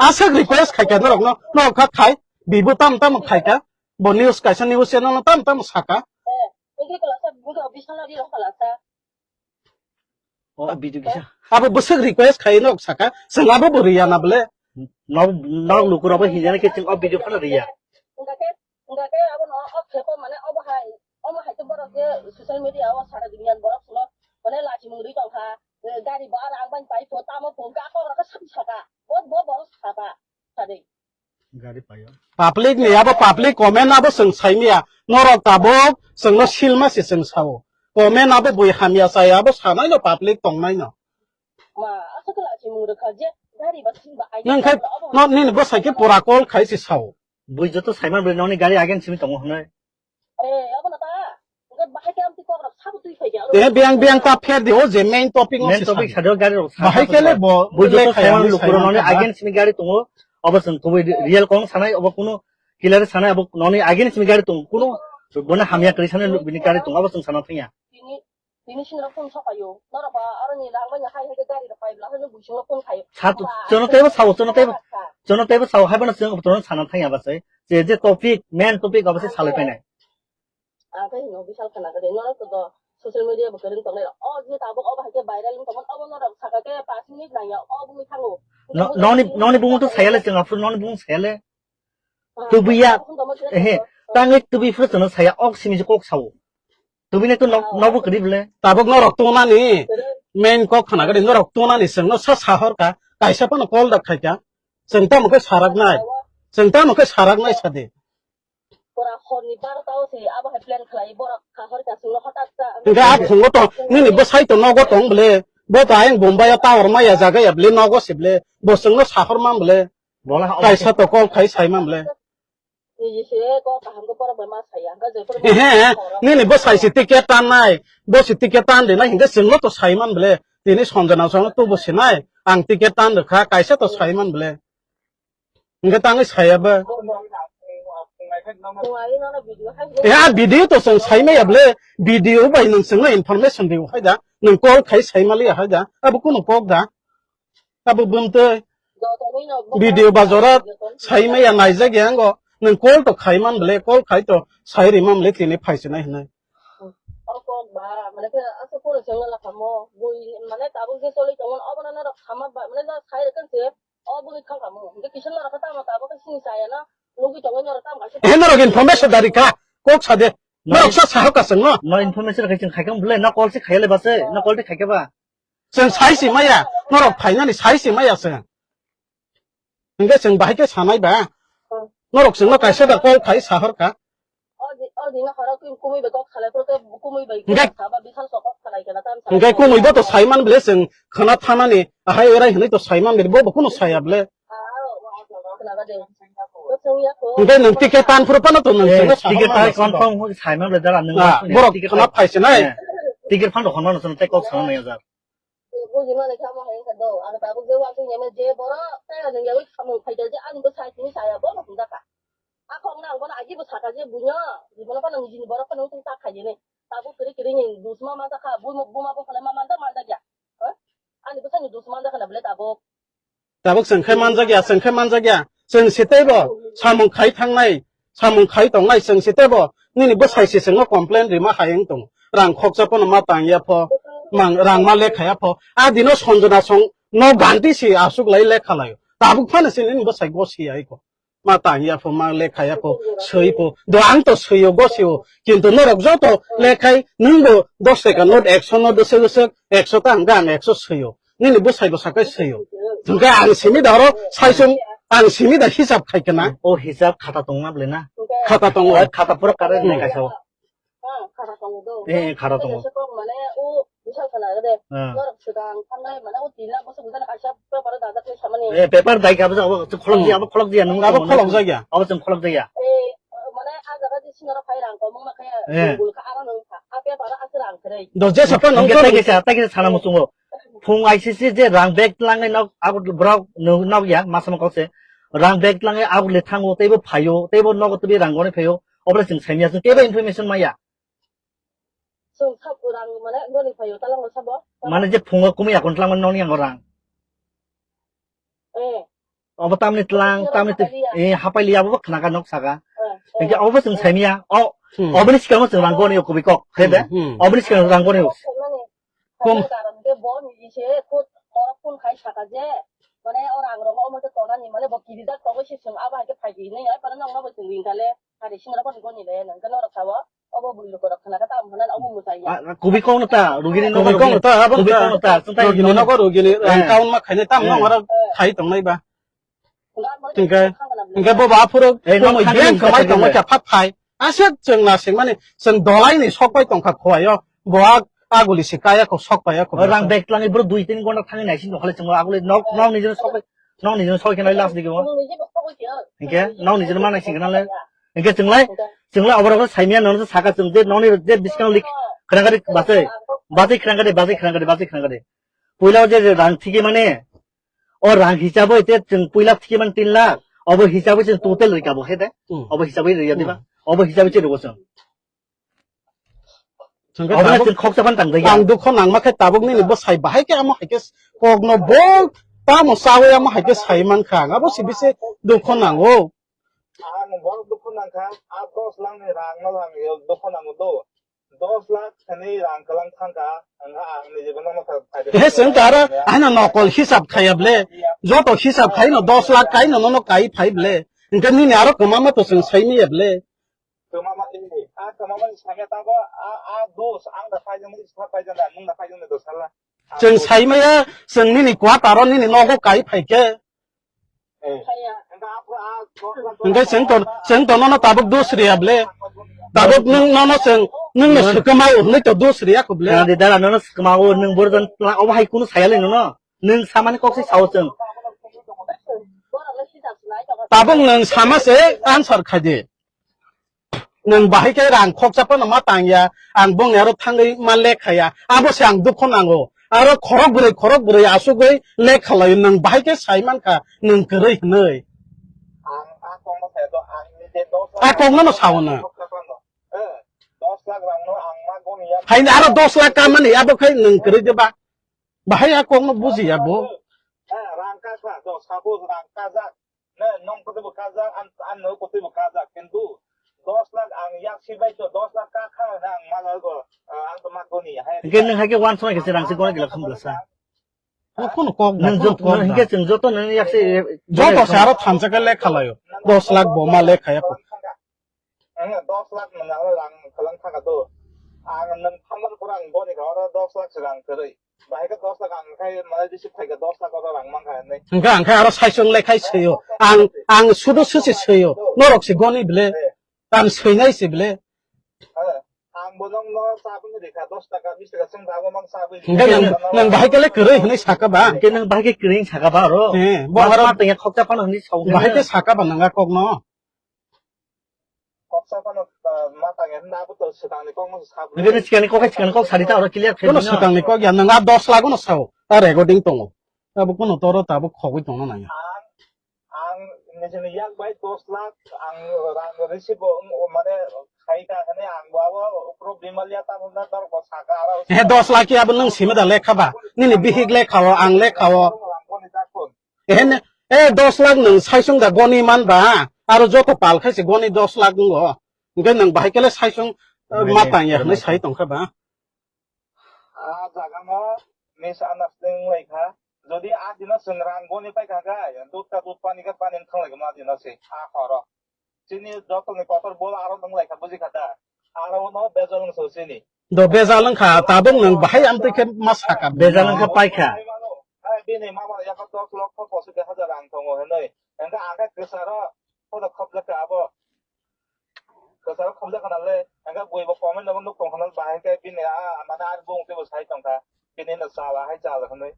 Aswk request khaikha norokno, norok kha khai, bibo tamo tamo khaikha, bo news kaisa news channel no tamo tamo saka. Eh, hwnkhe kwlasa, hwnkhe official no ri rok kwlasa. O video kisa. Abo bwswk request khai nok saka, chwng abo bo riya na bole. Nok, nok lukurok bai hinjani khe chwng o video phano riya. Hwnkhe, hwnkhe abo no o khepo mane obo hai, omo hai to borok je social media o sara duniya borok suno mane lachimung ri tongkha, gari bo aro ang bai pai pho tamo pho hwnkhe a kok rok khe saka, bo, bo borok saka, sadi. Gari payo. Public ni abo public comment abo chwng saimaya. Norok tabuk chwngno silma se chwng sao. Comment abo bui hamya chaya abo sanaino public tongnaino. Ma, aswk khe lachimung rwkha je gari ba thing ba ai Nwng khai abo no nini bwsai khe pura call khai se sao. Bui joto saiman bwrwi nokni gari again simi tongo hwnwi. Eh, abo no ta. Hwnkhe bahai khe amtwi kok rok sabo twi phai khe aro. Eh, biyang biyang ta pher di o je main topic o Main se topic sa. Sado gari rok sa Bahai sa khe le sa. Bo Bui joto lekha saiman yang lukurok sai nokni man kha. Again simi gari tongo. Obo chwng kubui re-, real kok sanai, obo kunu killer sanai, obo noni against ni gari tong, kunu bono hamya kwrwi sanai bini gari tong, obo chwng sana thangya. Tini, tini sinrok phone sokayo. Norok ba aroni rang bai hai hai gari rok pai bla hwnwi buising rok phone khayo. Sa-, ba, chwngno teibo sao, chwngno teibo, chwngno teibo sao, hai bono chwng bono sana thangya ba se. Je, je topic, main topic obo se salai painai. Ang khe hino bisal khna gede, norok to do social media bo kwrwng tongnai rok. O je tabuk obo hai khe viral wng tongmani, obo norok saka khe pash minute nangya, o bumui thango. No, noni, noni bumung to sayale chwng aphuru, noni bumung sayale. Ah, tubuya, wng tongma khe ehe, to. Tangwi tubi phuru chwngno saya, ok simi je kok sao. Tubini to nok, ah, nokbo kwrwi bwle. Tabuk norok tongnani, kwrwng. Main kok khna gede, norok tongnani chwngno sa sahor ka, kaisa phano call da khai ka. Chwng tamo khe sarak nai. Chwng tamo khe sarak nai sadi. Pura horni barota o se abo hai plan khlai, borok kahor ka chwngno hothat ta. Hingke a phungo to, nini bwsai to nogo tong bwle, bo to ayang Bombay o tower maya jaga ya bwle, nogo se bwle, bo chwngno sahor man bwle, bola ha kaisa to call khai sai man bwle. Niji se ko kaham ko borok bai ma saya, hingke je pura. Ehe, nini bwsai se ticket tan nai, bo se ticket tan de nai, hingke chwngno to sai man bwle, tini Sanjana chwngno to bo se nai, ang ticket tan rwkha, kaisa to sai man bwle. Hingke tangwi saya ba. Eh, a video to chwng sai maya bwle, video bai nwng chwngno information rw hai da, nwng call khai sai maliya hai da, abo kunu kok da, abo bumtwi video bajora sai maya naijak ya ango, nwng call to khai man bwle, call khai to sai ri man bwle tini phai sinai hinai. O kok ba, mane khe aswk phone chwngno lakha mo, bui, mane tabuk je choli tongmani, obono norok sama ba, mane norok sai rwkha se, O bwrwi thang kamo. Hingke kisa norok khe tamo tabuk khe sini chaya na. Nugwi tongo norok tamo kaisa. He norok information dari kha. Kok sa de. Norok sa sahok ka chwng no. No information khai chwng khai khe bwle na call se khai le ba se. Na call de khai khe ba. Chwng sai si maya. Norok phainani sai si maya chwng. Hingke chwng bahai khe sanai ba. Norok chwngno kaisa da call khai sahor kha. O di, o dina khoro kum-, kumui bai kok salai, pura khe kumui bai kok saba, bisal sok kok salai kena, tam salai. Hingke kumui bo to saiman bwle chwng khana thanani, ahai erai hinui to saiman bwle, bo bo kuno saya bwle. Ah, o, o, o, khna ga de. Bo chwng ya ko. Hingke nwng ticket tan phuru phano to nwng chwngno sahor ticket mano tai chwng. Confirm hoi saiman bwle dara nwng. Ah, borok ticket khana phai se nai. Eh, ticket phano khana no chwng tai kok sana nai jar. Bujima le kamo hai kha do, ang tabuk je uansuk nyame je borok tei ani yawi samung phaikha je ani bwsai tini saya bono hwnjakha. Akhok nang bono agi bwsakha je buino, buino phano nijini borok phano wngtong tak khaijini. Tabuk kwrwi kwrwi ni dusma manjakha, buma, buma bo phano ma manja manjakya. Ha? Ani bwsai ni dusma manjakha na bwle tabuk. Tabuk chwng khe manjakya, chwng khe manjakya. Chwng se teibo samung khai thangnai, samung khai tongnai chwng se teibo nini bwsai se chwngno complain rima hai wng tongo. Rang khoksa phano ma tang ya pho, mang, rang ma lekha ya pho. A dino Sanjana song no ganti se aswk lai lekha lai. Tabuk phano se nini bwsai gosi ya iko. Ma tang ya pho, ma lekha ya pho, swi pho. Do ang to swi o, gosi o. Kintu norok joto lekhai nwng bo dos taka note, ekso note, dosek dosek, ekso ta hwnkhe ang ekso swi o. Nini bwsai bwsa khe swi o. Hwnkhe ang simi da oro saisung, ang simi da hisab khai khe na. O hisab khata tong na bwle na? Khata tongo. O khata pura correct nai kaisa o. Eh, khata tongo. Eh, khata tongo. Mane o bisal khana de. Ah. Norok swkang thangnai mane o tin lakh bwswk bwswk kaisa paper o dajak khe samani. Eh, paper dai kha bwswk abo khulok di, abo khulok di ya, nung abo khulok jak ya. Abo chwng khulok jak ya. Eh, mane a jaga di sinaro phai rang komung na khe. Eh. Gul kha aro nung kha. A paper o aswk rang khe. Do jesa pa nung. Hingke tei kisa, tei kisa sana muchungo. Phung I C C je rang bag tlangnai nok, abo borok no-, nok ya, masa mokol se. Rang bag tlangnai abo le thango, teibo phaio, teibo nogo tei rang goni phaio. Obra chwng saimya, chwng kebo information maya. Chwng sab rang mane goni phaio, talango sabo. Mane je phungo kumui akon tlangmani nokni yango rang. Eh. Obo tamni tlang, tamni twi, eh, hapai liya, abo khna kha nok saka. Eh, eh. Hingke obo chwng saimya, o, hmm, oboni sikang chwng rang goni o kubui kok, khe de? Hmm, hmm. Oboni sikang rang goni o. Kum. Karon ke bo ni se khut khorok phun khai saka je, mane o rang rok omo te tonani, mane bo kirijak tongo se chwng abo hai khe phai di hinwi, ai pore nokno bo chwng ring kha le. Hari singra pon goni le nang khe norok sao, obo bui lukurok khna khe tam hwnna obo mwsai ya. Ah, kubui kok no ta, rugini nogo kubui kok no ta, abo kubui kok no ta, chwng tai rugini nogo rugini, eh, rang kaun ma khainai tam, eh, nong aro khai tongnai ba. Hingke, hingke bo ba phuru, eh, tumui nok beng khani khamai tongo khe phat phai. Aswk chwng na singmani, chwng dolai ni sok pai tongkha khowai o. Bo a, aguli se kaya kho, sok pai ya kho. O rang bag tlangwi bro dui tin gonta thangwi naising tongkha le chwng aguli nok, nok ni jeno sok pai. Nokni jino soi khe nai last digi o. Hingke nokni jino ma naising khe nang le. Hingke chwng lai, chwng lai oborok saimya nono saka chwng je nokni je biskang lik khwrang kha de bachai. Bachai khwrang kha de, bachai khwrang kha de, bachai khwrang kha de. Puila o je, je rang thigi mane, O rang hisabo ite chwng puila thikiman tin lakh. Obo hisabo chwng total rika bo he de. Hmm. Obo hisabo riya diba. Hmm. Obo hisabo chwng rwo chwng. Chwng khe Obo tabuk chwng khoksa phan tang jaya. Ang dukho nangma khe tabuk nini bo sai bahai khe amo hai khe kokno bo tamo sawi amo hai khe sai mankha. Ang abo si bisi dukho nango. Ang borok dukhu nangkha, a dos lakh ni rang no lang yo dukhu nango do. Dos lakh thani rang kwlang thangkha, ang ha ang ni jibo no makha. He, chwng to aro ano nokol hisab khaya ble. Joto hisab khai no dos lakh kai no, no, no kai phai ble. Hingke nini aro kwma ma to chwng sai maya ble. Kwma ma, eh, a kwma ma ni sanya ta bo, a, a dos, ang da phai jang ni, sa phai jang da, nung da phai jang ni dos sala. Chwng sai maya, chwng nini quarter o nini nogo kai phai khe. Hingke chwng to, chwng to nono tabuk dos riya ble. Tabuk nwng nono chwng, nwng no swkma o hwnwi to dos riya kho ble. Khna di dara, nono swkma o nwng borok jon tla obo hai kunu saya le nono. Nwng samani kok se sao chwng. Tabuk nwng sama se answer khai di. Nwng bahai khe rang khoksa phano ma tang ya, ang bongni aro thangwi ma lekha ya, abo se ang dukhu nango. Aro khorok bwrwi, khorok bwrwi asugwi lekha laio, nwng bahai khe sai mankha, nwng kwrwi hwnwi. A kok no sao nwng. Haini aro dos lakh kamani, abo khai nwng kwrwi de ba? Bahai a kok no buji ya bo. Rang kasa, dos, suppose rang kasa. Ne, nong kotwi bo kajak, an, an no kotwi bo kajak, kintu dos lakh ang yak si bai to dos lakh ka kha na ang ma go, ah, ang to ma goni, hai. Hingke nwng hai khe wansuknai khe se rang se gona gila khum bwlasa. O kono kok da, nwng kono jot-, kok nwng da. Hingke chwng joto nwng yak se, joto se aro thansa khe lekha laio. Dos lakh bo ma lekha ya. Ang dos lakh nwng aro rang kwlang thaka do. Ang nwng thamani pore ang goni kha oro dos lakh se rang kwrwi. Bahai khe dos lakh ang khai mane receive khai khe dos lakh oro rang mankha hinwi. Hingkhe ang khe aro saichung lai khai swiyo. Ang, ang sudu susi swiyo. Norok se goni bile. Ang swinai se bile. Ang bo nong no sabun rikha dos taka bis taka sung dabo mang sabun. Hingkhe nang, nang bahai khe le kwrwi hinwi saka ba? Hingkhe nang bahai khe kwrwi saka ba oro? He, bo aro ma tengya khokcha phano hinwi sao. Bahai khe saka ba nang a kok no? Koksa phano, ah, ma tangya hwnba abo to swkangni kokno sabwi. Nokni swkangni kok hai swkangni kok sadi ta oro clear khe. Kono swkangni kok ya, nwng a dos lakh no sao, a recording tongo. Abo kono toro tabuk khogwi tongna nangya. Ang, ang nijini yak bai dos lakh ang rang receive bo, um, mane khai ka hwnwi ang bo abo ukro bimal ya ta hwnna dor ko saka aro. He, dos lakh ya abo nwng simi da lekha ba? Nini bihik lekha o, ang lekha o. Ehen, e dos lakh nwng saichung da goni man ba, aro joto pal khai se goni dos lakh wngo. Hingke nwng bahai kele saichung, eh, ma tang ya hwnwi sai tong kha ba. A jaga no misunderstanding lai kha. Jodi a dino chwng rang goni pai kha khe, dut ka dut, pani ka pani wng thang lai kha ma dino se, a horo. Chini jotoni kotor bol aro nwng lai kha, buji kha da? Aro no bejal wng so chini. Do bejal wng kha, tabuk nwng bahai amtwi khe ma saka. Bejal wng kha, pai kha. Hai bini mama ya kha dos lokho pochis hajar rang tongo hinwi. Engkha ang khe kwcharo, kono khobjak kha abo. Kwcharo khobjak kha nale, engkha bui bo comment no nuk tong kha nale, bahai khe bini a, mane ani bung twi bo sai tong kha. Bini no chala hai chala hinwi.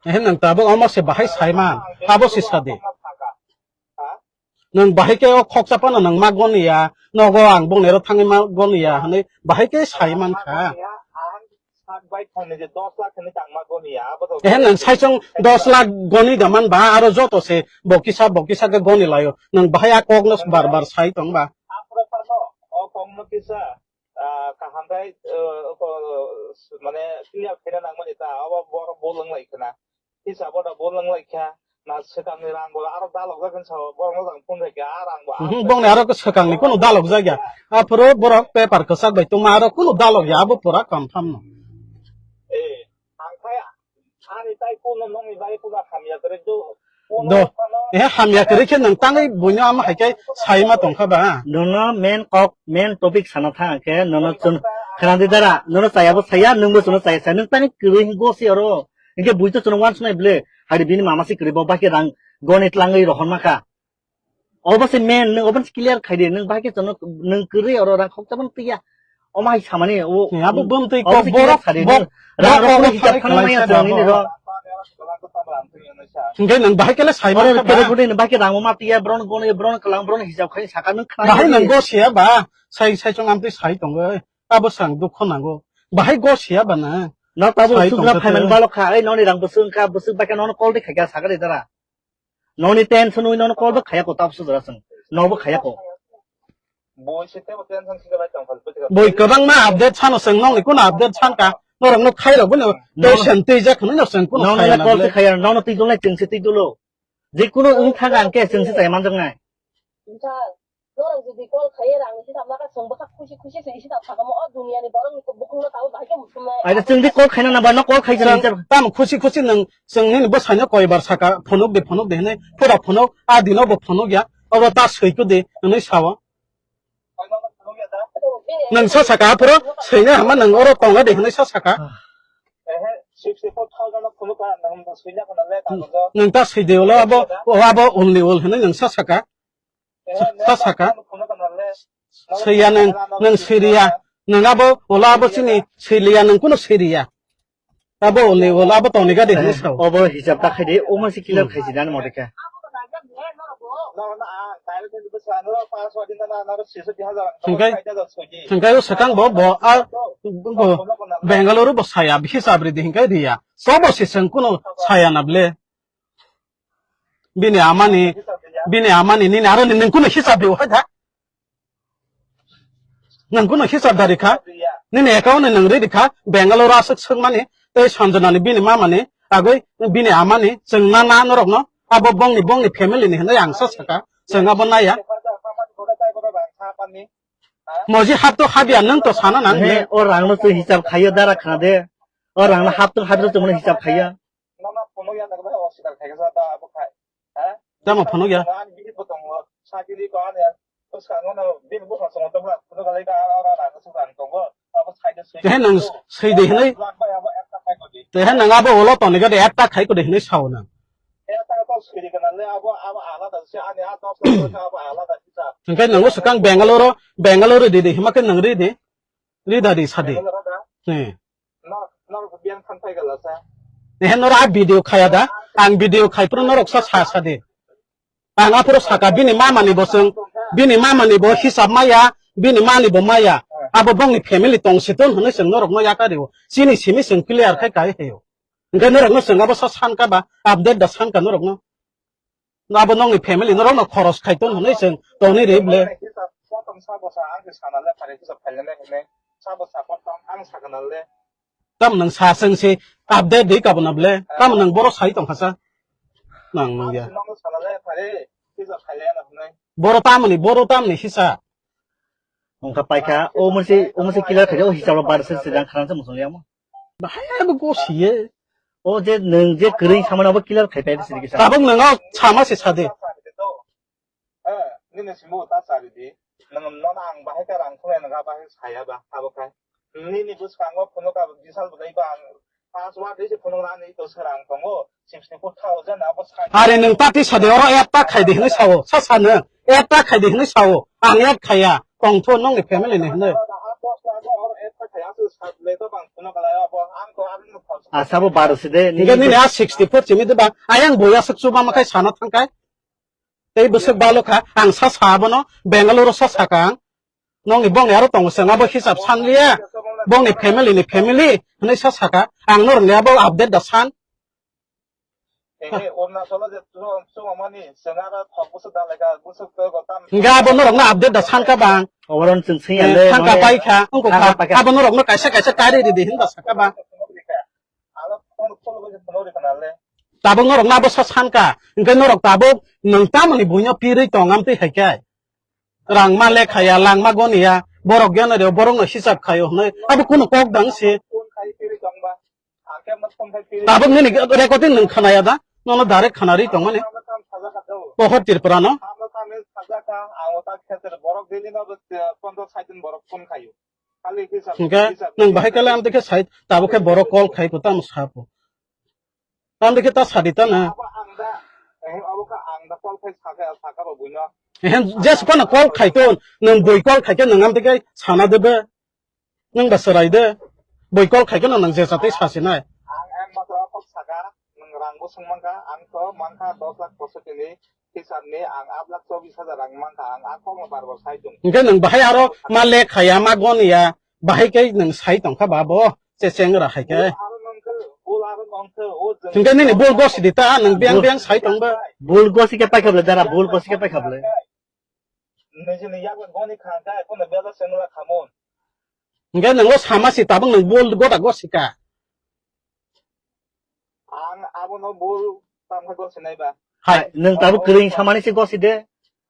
Ehe, nwng tabuk omo se bahai sai man, abo se sadi. Nwng bahai khe o khoksa phano nwng ma goni ya, nogo ang bongni aro thangwi ma goni ya hwnwi bahai khe sai man kha. Ehe, nwng saichung dos lakh goni da man ba, aro joto se bo kisa, bo kisa khe goni laio. Nwng bahai a kokno bar bar sai tong ba. Ah, kaham bai, eh, ko, mane clear khaina nangmani ta, abo borok bo lwng lai khna. Hisabo da bo lwng lai kha, na swkangni rang bo aro dalok jak hinsa borok no jang phone khaikha, a rang bo. Mhm, bongni aro swkangni kunu dalok jak ya. Aphuru borok paper kwchak bai tongma aro kunu dalok ya, abo pura confirm no. Eh, ang khe ani tai kuno nongni bai kuno hamya kwrwi do. Do. Eh, hamya kwrwi khe nwng tangwi buino amo hai khe sai ma tong kha ba? Nono main kok, main topic sana thang khe, nono chwng khna di dara, nono chaya bo saya, nwng bo chwngno chaya saya, nwng tangwi kwrwi hingo si oro. Hinkhe bui to chwngno wansuknai ble, hari bini mama se kwrwi bo, bahai khe rang goni tlangwi rohorma kha. Obo se main, nwng obo se clear khai di, nwng bahai khe chwngno, nwng kwrwi oro rang khokcha phano twiya. Omo hai samani, o, abo bumtwi obo kok se clear borok, khai di, bok-, rang bok-, rok bok hisab khai khana maya khlaisa chwng nini bo. Ro. Hinkhe nwng bahai khe le sai oro mano khe ba? Kere kune nwng bahai khe rang ma twiya, bron goni, bron kwlang, bron hisab khai saka nwng khna. Bahai nwng go siya ba, sai, sai chwng amtwi sai tongo, abo sang dukho nango. Bahai go siya ba nwng. No tabuk sai sukra tongkha phaiman te. Balok kha, ei noni rang bwswk wngkha, bwswk baikha nono call de khaikha sakha de dara. Noni tension wi nono call bo khaya ko tabuk sujra sung. No bo khaya ko. Boi se tebo tension se bai tong kha. Boi kwbangma update sano sung nongni kuno update sanka. Norok no khairok bini No. tension tei jak hwnwi no sung kuno Nono khaya le na call bwle. Khe khaya, nono twi dulai chwng se twi dulo. Je kuno wng thang ang khe chwng se chai manjak nai. Norok jodi call khaiya rang isi tamo kha chwng bwkha khusi khusi se isi tamo sakamo o duniya ni borok ni bukhuk no tabuk bahai khe muchung nai. Aida chwng di call khaina nang ba no call khai Chwng jani. Tamo khusi khusi nwng chwng nini bwsai no koi bar saka phunuk de phunuk de hinwi pura phunuk a dino bo phunuk ya obo ta swi ku de hinwi sao. Nwng sa saka aphuru swina hama nwng oro tonga de hinwi sa saka. Nwng ta swi de ulo abo, o abo only ol hinwi nwng sa saka. Sa saka. Swiya nwng, nwng swiriya. Nwng abo ulo abo chini swiliya nwng kuno swiriya. Abo le, wala abo tongni gadi hinwi sao. Obo hisab ta khaidi, omo se clear Hmm. khaisi dan mode khe. Hingkai, hingkai o swkang bo, bo, a, bo, Bangalore bo saya, hisab ridi hingkai riya. Sobo se seng kuno saya na ble. Bini amani, bini amani nini aro nini kuno hisab riyo hai tha. Nwng kuno hisab dari kha, nini account ni nwng ridi kha, Bangalore aswk swkmani, tei Sanjana ni bini mama ni, agwi bini ama ni, chwng na na norok no, abo bongni, bongni family ni hinwi ang sa saka, chwng abo naya. Moji hap to habya nwng to sana nang. He, o rang no twi hisab khaiyo dara khna de, o rang no hap to habya to twi hisab khaiya. Tamo phunuk ya. Kehe nang swi de hinwi, kehe nang abo ulo toni gade ekta khai kode hinwi sao nang. Hingke nang o swkang Bangalore, Bangalore di di hima khe nang ri di, ri da di sa di. He. Norok, norok biyang than phai gala sa. Ehe, norok a video khaya da? Ang video khai phuru norok sa, sa, sa de. Ang aphuru saka bini mama ni bo chwng, bini mama ni bo hisab maya, bini mani bo maya. Abo bongni family tong si ton hwnwi chwng norok no yaka rio. Chini simi chwng clear khai kai heyo. Hingke norok no chwng abo sa sanka ba, update da sanka norok no. Abo nokni family norok no khoros khai ton hwnwi chwng tongni ri ble. Tam nang sa chwng se update di kabuna ble. Tam nang boro sai tong khasa. Nang nung ya. Boro tamoni, boro tamni hisa. Wngkha paikha, o mosi, o mosi kila khaida, o hisab rok bar se se jang kharang se musung liya mo. Bahai abo go siye. O je nwng je kwrwi samani abo clear khai pai sini kisa. Tabuk nwng o sama se sade. Nini simo ta sari di. Nwng nono ang bahai ka rang khulai nwng bahai saya ba abo khai. Nini bwskango phunuk ka bisal bwlai ba ang password dei se phunuk nani to serang tongo. Sixty four thousand abo sai. Are nwng ta ti sade oro app ta khai di hinwi sao. Sa sa nwng app ta khai di hinwi sao. Ang app khaya. Tongtho nongni family ni hinwi. Asa bo baro se de. Hingke nini a sixty four chimi de ba. Ayang boya suk chuba makai sana thangkai. Tei bwswk balo kha. Ang sa sa abono. Bangalore sa sa kha ang. Nongni bongni aro tongo chwng abo hisab san liya. Bongni family ni family hinwi sa sa kha. Ang norokni abo update da san. Ehe, Arunachalo je chwng, chwng mani, chwng aro thok bwswk dalai kha, bwswk twi go tam. Hingke abo norok no update da san kha bang. Oboron chwng sing Eh, ale, thang kha mane, pai kha, wng kha thang kha. Kha pai kha. Abo norok no kaisa kaisa kari ridi hin da sa kha bang. Alo phone, phone ko je phone ri kana le. Tabuk norok no abo sa san kha. Hingke norok tabuk nwng tamoni buino pirwi tong am twi hai khe. Rang ma lekha ya, lang ma goni ya, borok gyan reo, borok no hisab khayo hwnwi. Abo kuno kok dang se. Phone khai pirwi tong ba. Tabuk nini recording nwng khna ya da? Nono direct khna ri tongmani. Pohor Tripura no. Hingke nwng bahai kale ang dekhe sai, tabuk khe borok call khai ko tamo sapo. Ang dekhe ta sadi ta na. Ehen, jes kono call khai ton, nwng boi call khai khe nwng am dekhe sana debe. Nwng ba chwrai de. Boi call khai khe no nwng je chatwi sa sinai. Ang, ang matro kok saka, nwng rang bo swng mankha, ang to mankha dos lakh poso tini, hisab ni ang aat lakh chobis hajar rang mankha, ang a kok no bar bar sai tong. Hingke nwng bahai aro ma lekha ya, ma gon ya, bahai khe nwng sai tongkha ba bo. Che chengra hai khe. Aro nongkhe, bol aro nongkhe, o jeng- Hingke nini bol gosi di ta, nang biang Bol- biang sai tong ba. Bol gosi khe paikha bole dara, bol gosi khe paikha bole. Nijini yago goni khangkha, kono bela sengra khamon. Hingke nang o sama si tabang nang bol goda gosi ka. Ang abono bol tamkha gosi nai ba. Hai, nwng tabuk kwrwi samani se gosi de.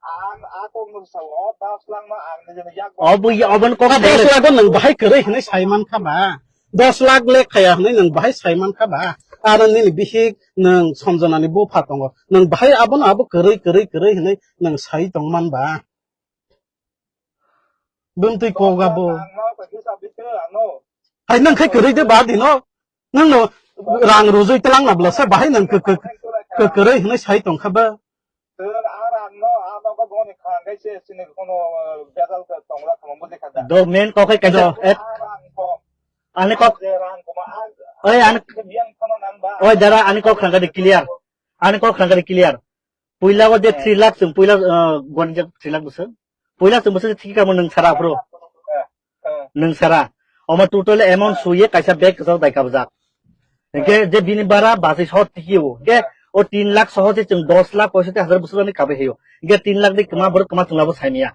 Ang a kok no sa o das lakh ma ang nijini yak ba. Obo ya, obo kok Dos lakh o nwng bahai kwrwi hinwi sai mankha ba. Dos lakh le khaya hinwi nwng bahai sai mankha ba. Aro nini bihik nwng Sanjana ni bupha tongo. Nwng bahai abono abo kwrwi, kwrwi, kwrwi hinwi nwng sai tongman ba. Bumtwi kok abo. Ang no kisa bisi ano. Hai nwng khai kwrwi de ba dino. Nwng no rang rujui tlang na bla sa bahai nwng kw-, kw-, kw-, kwrwi hinwi sai tongkha ba. Tun a rang no, a nogo boni khang kai se sini kono, eh, bejal khe tongra khamo buji kha da. Do men kok hai kaisa Do. et. A rang ko. Ani kok. Je rang ko ma a. Oi, ani Biang khamo nang ba. Oi, dara, ani kok khang kadi clear. Ani kok khang kadi clear. Puila o je Eh. three lakh sung, puila, eh, goni je three lakh bwswk. Puila chwng bwswk thiki kamo nwng sara aphuru. Eh, eh. Nwng sara. Omo total amount Eh. suye kaisa bag kwchak dai kabjak. Hingke Eh. je bini bara basi sot thiki o. Hingke Eh. o tin lakh soho je chwng dos lakh poisoti hajar bwswk ani kabai hayo. Hingke tin lakh de kwma borok kwma chwng labo saimya.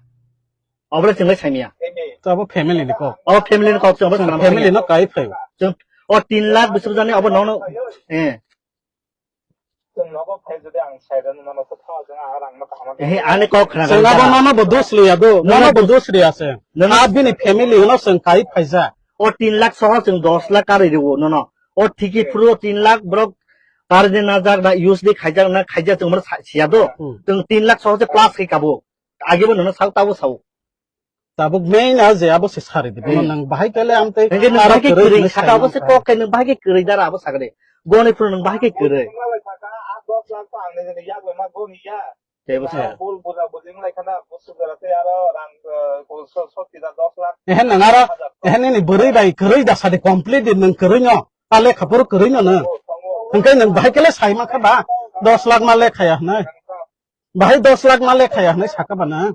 Obole chwng lai saimya. Abo family ni kok. O family ni kok chwng abo Chwng sana family saimya. no kai phaio. Chwng o tin lakh bwswk jani obo nono. Eh. Chwng nogo phai jodi ang sai rwno nono kwthao chwng ang rang no kaham khe. Ehe, ani kok khna Chwng abo nono bo dos liya do, nono bo dos liya se. Nono A bini family no chwng kai phaija. O tin lakh soho chwng dos lakh karwi rwo nono. O thiki phuru o tin lakh borok karwi najak na use di khaijak na khaijak chwng mano sa-, siya do. Hmm. Chwng tin lakh soho se plus khai kabo. Age bo nono sao tabo sao. Tabuk main a je abo se sari di. Bono Hmm. nang bahai kale amtwi Hingke nang aro bahai khe kwrwi kwrwi saka abo se kok khe nang bahai khe kwrwi dara abo sakade. Goni phuru nang bahai khe kwrwi. Tebo se. Bul buja bujing lai khana, busu gara te aro rang, eh, ko so, so tida dos lakh. Ehen nang aro, ehen nini bwrwi bai kwrwi da sadi complete di nang kwrwi no. A lekha phuru kwrwi no nang. Hingke nang bahai kale sai mankha ba, dos lakh ma lekha ya hwnwi. Bahai dos lakh ma lekha ya hwnwi saka ba nang.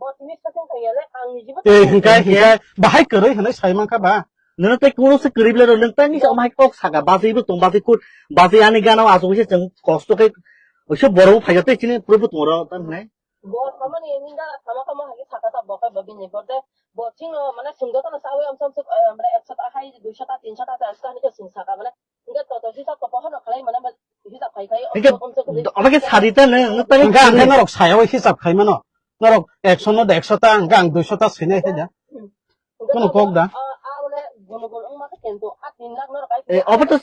Botni sakang kaya le, ang nijibo Eh, hingke, hingke, bahai kwrwi hwnwi sai mankha ba. Nono tei kuno se kwrwi bwle rw, nwng tei nisa omhai kok saka, basi bo tong, basi kut, basi ani gana o asuk se chwng kosto khe, oiso borok bo phaikha tei chini puro bo tong ro, tamo hinai. Bo samani ninga sama kama hagi saka ta bokai bagi ni borde, bo ching ro, mane sungdo ta na sawi amsam suk, eh, mane ekso ta hai, duiso ta, tinso ta, charso ta, hini ke sung saka, mane, hingke toto hisab ko pohor no khalai, mane, hisab khai khai, Hingke omsuk, omsuk, omsuk, omsuk, sari ta nwng, nwng tei Hingke ang khe norok saya o hisab khai mano. Norok ekso no da ekso ta, hingke ang duiso ta sinai khe da. Kuno kok da? Eh, obo to,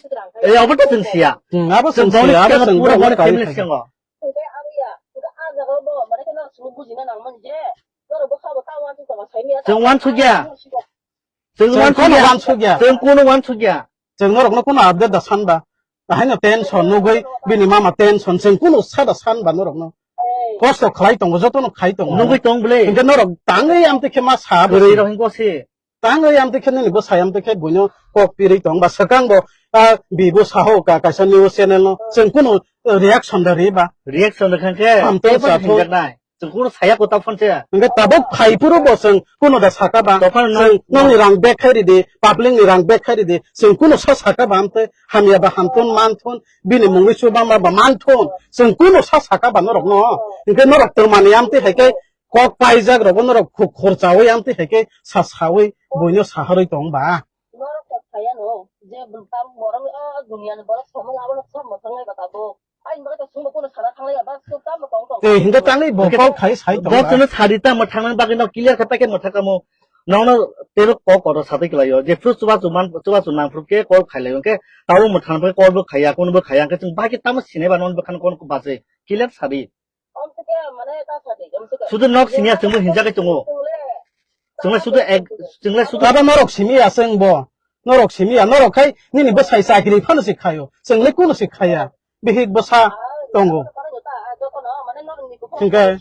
eh, obo to chwng siya. Hmm, abo Chwng chwng boni siya, abo siya chwng pura boni boni kai family khai. Siyango. Chwng wansukya. Chwng Chwng wansukya. Kono wansukya. Chwng kono wansukya. Chwng norokno kono update da sanba. Ahaino tension nugwi bini mama tension chwng kunu sada san ba norokno. Kosto khlai tongo, jotono khai tongo. Nugwi tong bwle. Hingke norok tangwi amtwi khe ma sa Kwrwi bwswi. Rok hingko se. Tangwi amtwi khe nini bwsai amtwi khe buino kok pirwi tong ba swkang bo, ah, bibo saho ka kaisa news channel no chwng kunu reaction da ri ba. Reaction da khan khe Hamtong tebo sathok. Hingkha nai. Chwng kunu saya kota phone se. Hingke tabuk phai phuru bo chwng kunu da saka ba. Tokhan no, chwng nokni rang bag khai ridi, public ni rang bag khai ridi, chwng kunu sa saka ba amtwi hamya ba hamthun manthun, bini mungwi chuba ma ba manthun, chwng kunu sa saka ba norok no. Hingke norok twmani amtwi hai khe kok paijak rogo norok khu-, khorchawi amtwi hai khe sa sawi buino saharwi tong ba. Norok kok saya no, je tam borok, ah, dunia ni borok sama labo no sama tangai ba tabuk. Ai, ba ta sungbo kono sana thanglai ba, so tam no tong tong. Eh, hingke tangwi bo Hingke kok khai sai tong bo ba. Chwngno sari tamo thangnani bagwi no clear khe paikhe mwthakamo. Nokno tebo kok kotor satwi kwlaio. Je phuru chubachu man, chubachu nang phuru khe call khailai hwnkhe tabo mwthang phai call bo khaiya, kono bo khaiya hwnkhe chwng bahai khe tamo sinai ba non bwkhano kono bachai. Clear sadi. Sudu nok siniya chwngbo hinjagwi tongo. Chwnglai sudu ek, chwnglai sudu Abo norok simi ya chwng bo. Norok simi ya, norok khai nini bwsai chakri phano se khaio. Chwnglai kono se khaiya. Bihik bwsa tongo. Hingke,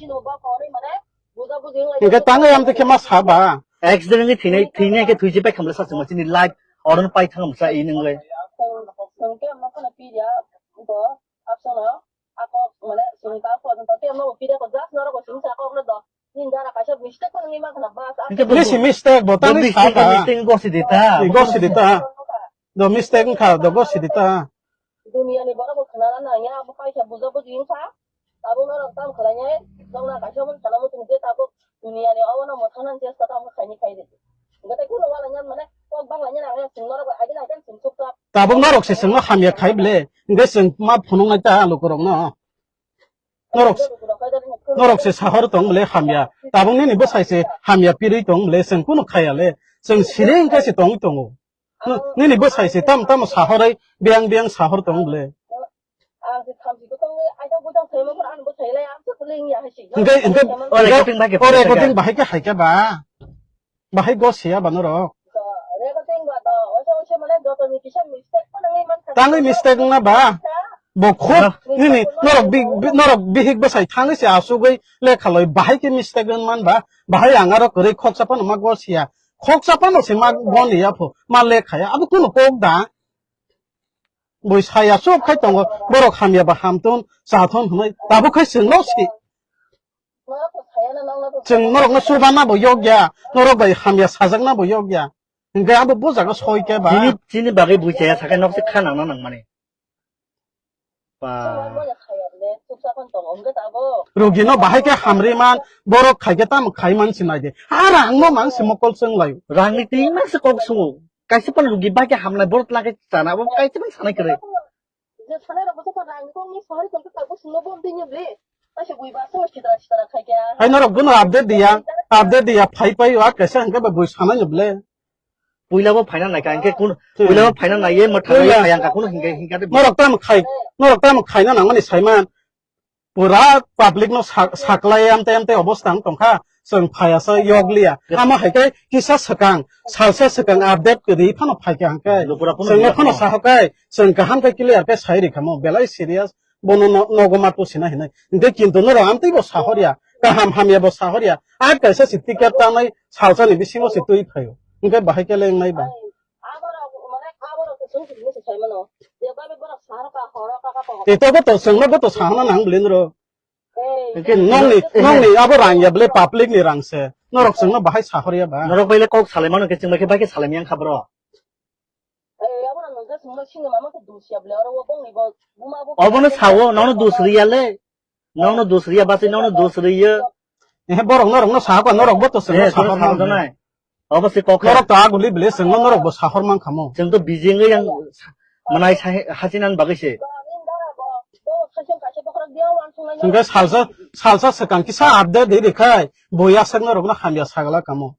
hingke tangwi amtwi khe ma sa ba? Accident ni thwinai, thwinai khe thwisi pai khamle sa chwngma chini life oron pai thang sa i nwnglai. Hingke bo Nisi mistake bo tangwi mistake, sa ba? Mistake gosi di ta. Gosi di ta. Do mistake wngkha, do gosi di ta. Duniya ni borok bo khwnana nangya, abo kaisa buja buji wngkha. Tabuk norok tam khlainai, nokna kaisa mon khana muchung je tabuk duniya ni obono mwthangna chesta tamo khaini khai di. Hwnkhe tei kunu wala nyan mane kok bangla nyan ang chwng norok bai agini agini chwng chukjak. Tabuk norok se chwngno hamya khai bwle, hwnkhe chwng ma phunuknai ta lukurokno. Norok, norok se sahor tong bwle hamya. Tabuk nini bwsai se hamya pirwi tong bwle, chwng kunu khaya le. Chwng siri wngkha se tongwi tongo. N-, nini bwsai se tam tam sahorwi biyang biyang sahor tong bwle. Hwnkhe, hwnkhe, o recording bai khe o recording bahai khe hai khe ba. Bahai go siya ba norok. Tangwi mistake wngna ba. Bo khub nini norok bi-, bi-, norok bihik bwsai thangwi se asugwi lekha loi bahai khe mistake wng man ba. Bahai ang aro kwrwi khoksa phano ma go siya. Khoksa phano se ma go ni ya pho. Ma lekha ya. Abo kunu kok da. Bui saya sub khai tongo. Borok hamya ba hamthun, chathun hwnwi. Tabuk khai chwngno si. Chwng norokno chubana bo yokya, norok bai hamya sajakna bo yokya. Hwnkhe abo bo jaga soi khe ba. Chini, chini bagwi bui chaya sakai nok se kha nangna nangmani. Ba. Rugino bahai khe hamri man, borok khai khe tamo khai man sinai de. Ha rangno mang se mokol chwng lai. Rangni twi mang se kok sungo. Kaisa pan rugi bai khe hamnai borok lage chana bo kaisa pan sanai kwrwi. Je sanai rok bwswk rang kong ni sahari kong kha bo sungno bom twi ni ble. Kaisa bui ba so sitra sitra khai kya. Hai norok bono update diya, update diya phai phai wa kaisa hwnkhe ba bui sanai ni ble. Puila bo phaina nai ka hwnkhe kun, hmm, puila bo phaina nai ye mwthang ye phai ang ka kun hwnkhe hwnkhe de. Norok tamo khai, norok tamo khaina nangmani saiman. Pura public no sa-, saklai amte amte obostha wng tongkha, chwng phaiya sa yokliya. Amo hai khe kisa swkang, salsa swkang update kwrwi phano phaikha hwnkhe. Lopura phano chwngno phano sahokai, chwng kaham khe clear khe sai rikha mo, belai serious, bono no-, nogo ma tusina hinwi. Hwnkhe kintu norok amtwi bo sahorya, kaham hamya bo sahorya. A kaisa si ticket tanai salsa ni bisingo se twi phaio. Hwnkhe bahai khe lengnai ba. Aborok, mane, aborok se chwng simi se sai mano. Je babe borok sahar ka, horo ka, ka, ka. Ito bo to, chwngno bo to sahana nang bwlwi noro. Ei. Hwnkhe nongni, nongni abo rang ya bwle public ni rang se. Norok chwngno bahai sahor ya ba. Norok bai le kok salai mano khe chwng bai khe bai khe salai yang kha bro. Ei, abo nang je chwngno sini mama khe dusia bwle oro wo bongni bo buma bo. Obono sawo, nono dus riya le. Nokno dus riya basi nokno dus riya. Eh, borok norokno sahakha, norok bo to chwngno eh, sahor chwngno sahor nai. Obo se kok norok to aguli bile chwngno norok bo sahor man khamo. Chwng to bijing yang manai sai hachinan bagwi se. Hwnkhe salsa, salsa swkang kisa update di rikhai, bo yasakno rokno hamya sagala kamo.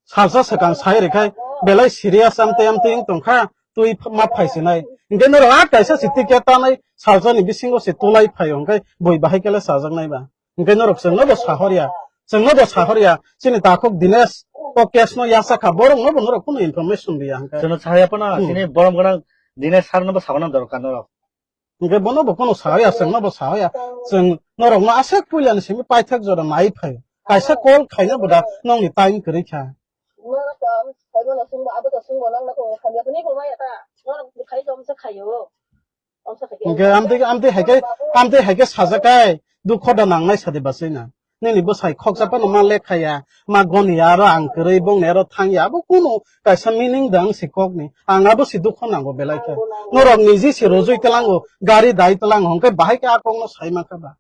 Salsa swkang sai rikha, belai serious amtwi amtwi wng tongkha, twi ma phaisinai. Hwnkhe norok a kaisa se ticket tanai, salsa ni bisingo se tulai phaio, hwnkhe bui bahai kele chajaknai ba. Hwnkhe norok chwngno bo sahorya, chwngno bo sahorya, chini takhuk Dinesh o case no yachakha, borokno bo norok kunu information riya hwnkhe. Chwngno sahorya phano, hmm, chini borom gwnang Dinesh sir no bo sagana dorkar norok. Hwnkhe bono bo phano sahoya, chwngno bo sahoya. Chwng norokno aswk puilani simi paithak jora nai phaio. Kaisa call khaina bo da nongni time kwrwi kha. Hwnkhe amtwi, amtwi hai khe, amtwi hai khe sajak kai, dukho da nangnai sadi bachai na. Nini bwsai khoksa phano ma lekha ya, ma goni ya, aro ang kwrwi bongni aro thang ya, abo kunu kaisa meaning da wng si kokni. Ang abo si dukho nango belai khe. Norok niji si rojui tlango, gari dai tlango, hwnkhe bahai khe a kokno sai mankha ba.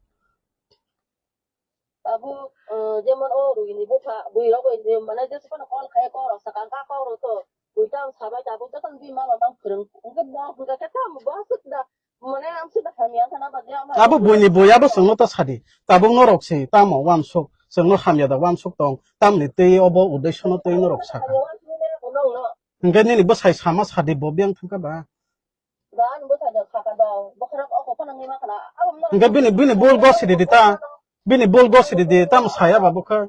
Abo, eh, jemon o rugini bupha, bui rok bai je mane jesa phano call khai kok rok sakang ka kok rok to, bui tang sabai tabuk joto bui mama mang phwrwng, hwnkhe bo hwnkha khe tamo bo aswk da, mane amswk da hamya wngkha na bagwi ama. Abo buini bui abo chwngno ta sadi. Tabuk norok se tamo uansuk, chwngno hamya da uansuk tong, tamni twi obo uddeshono twi norok saka. Hwnkhe nini bwsai sama sadi bo biyang thangkha ba? Hwnkhe bini, bini bul gosi di di ta, bini bul gosi di di, tamo saya ba bwkha.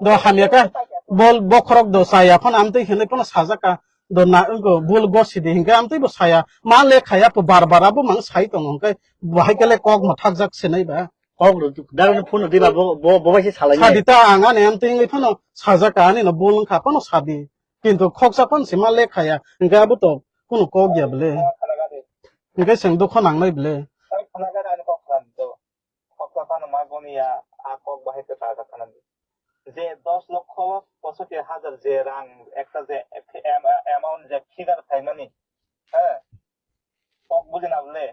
Do hamya kha, bol bokhorok do chaya phano amtwi hinwi phano sajak kha, do na wngkha bul gosi di hinkhe amtwi bo saya, ma le khaya pho bar bar abo mang sai tongo hinkhe bahai khe le kok ma thakjak se nai ba. Kok rw, darani phone rw diba, bo, bo, bo bai se salai nai. Sadi ta ang ani amtwi wngwi phano sajak kha ani no bul wngkha phano sadi. Kintu khoksa phano se ma le khaya hinkhe abo to kunu kok ya bwle. Hinkhe chwng dukho nangnai bwle. Je dos lokho posotti hajar je rang ekta je ek-, am-, amount je figure khaimani, ha? Kok bujina bole?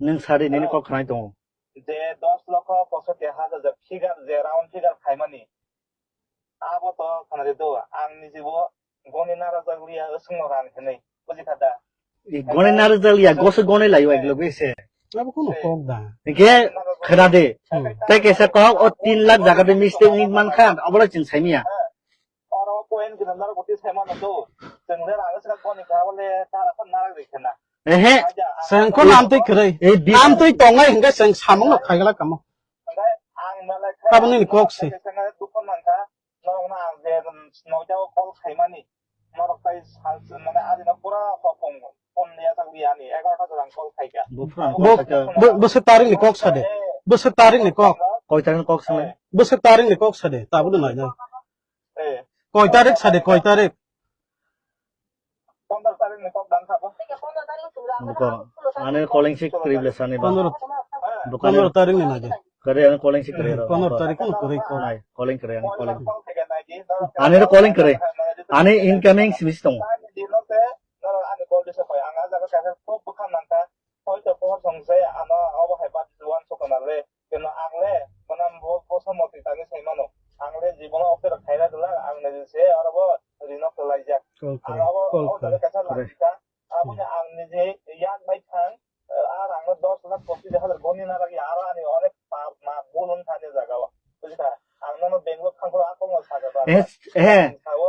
Nwng sadi nini kok khnai tongo. Je dos lokho posotti hajar je figure je round figure khaimani. Abo to khanari do, ang nijibo goni narajakliya wswngno rang hinwi, bujikha da? I goni narajakliya, goso goni laio ek loge se. Abo kono kok da. Hingke khna de. Hmm. Tei kaisa kok o tin lakh jaga de mistake wngwi mankha, obo le chwng saimanya. Oro point gwnang narwk bwtwi saimano do. Chwng le rang wswk goni kha, abo le tara phano narwk rikha na. Ehe. Chwng kono amtwi kwrwi. Eh, bi- Amtwi tongnai hingke chwng samung no khaigala kamo. Hingke ang malai kha. Abo nini kok se. Chwng dukha mankha. Norokno ang je, um, noida o call khaimani, norok tai sal, mane, ani no pura hopong phone ya thang di ani, egarota jora ang call khaika. Bo phone Bo, call khaika. Bo, bwswk tarik ni kok sade. Bwswk tarik ni kok. Koi tarik ni kok sanai? Bwswk tarik ni kok sade, tabuk no nainai. Eh. Koi tarik sade, koi tarik? Pondro tarik ni kok dang kha bo. Buko, ani calling si kwrwi ble sani ba. Pondro, Buko ani pondro tarik ni naidi. Kwrwi ani calling si kwrwi ro. Pondro tarik no kwrwi ko. Nai, calling kwrwi ani calling. Ani ro calling kwrwi. Ani incoming si bisi tongo. Ani call disa koi, ang a jaga kaisa kok bwkha mankha. Hoito pohor song se ano obo hai bati uansukha na le, keno ang le mwnam bo, bo somoti tangwi sai mano. Ang le jibono offer khaina glak, ang niji se oro bo rino kwlaijak. Call Ang kwrwi, abo call o jaga kwrwi. Kaisa Kwrwi. Langkha, aboni ang niji yak bai thang, eh, a rang no dos lakh pochis hajar goni na lagi, aro ani onek pap ma bulun thani jaga o. Bujikha? Ang nono Bangalore thangkhro a kokno sakha ba. Eh, eh,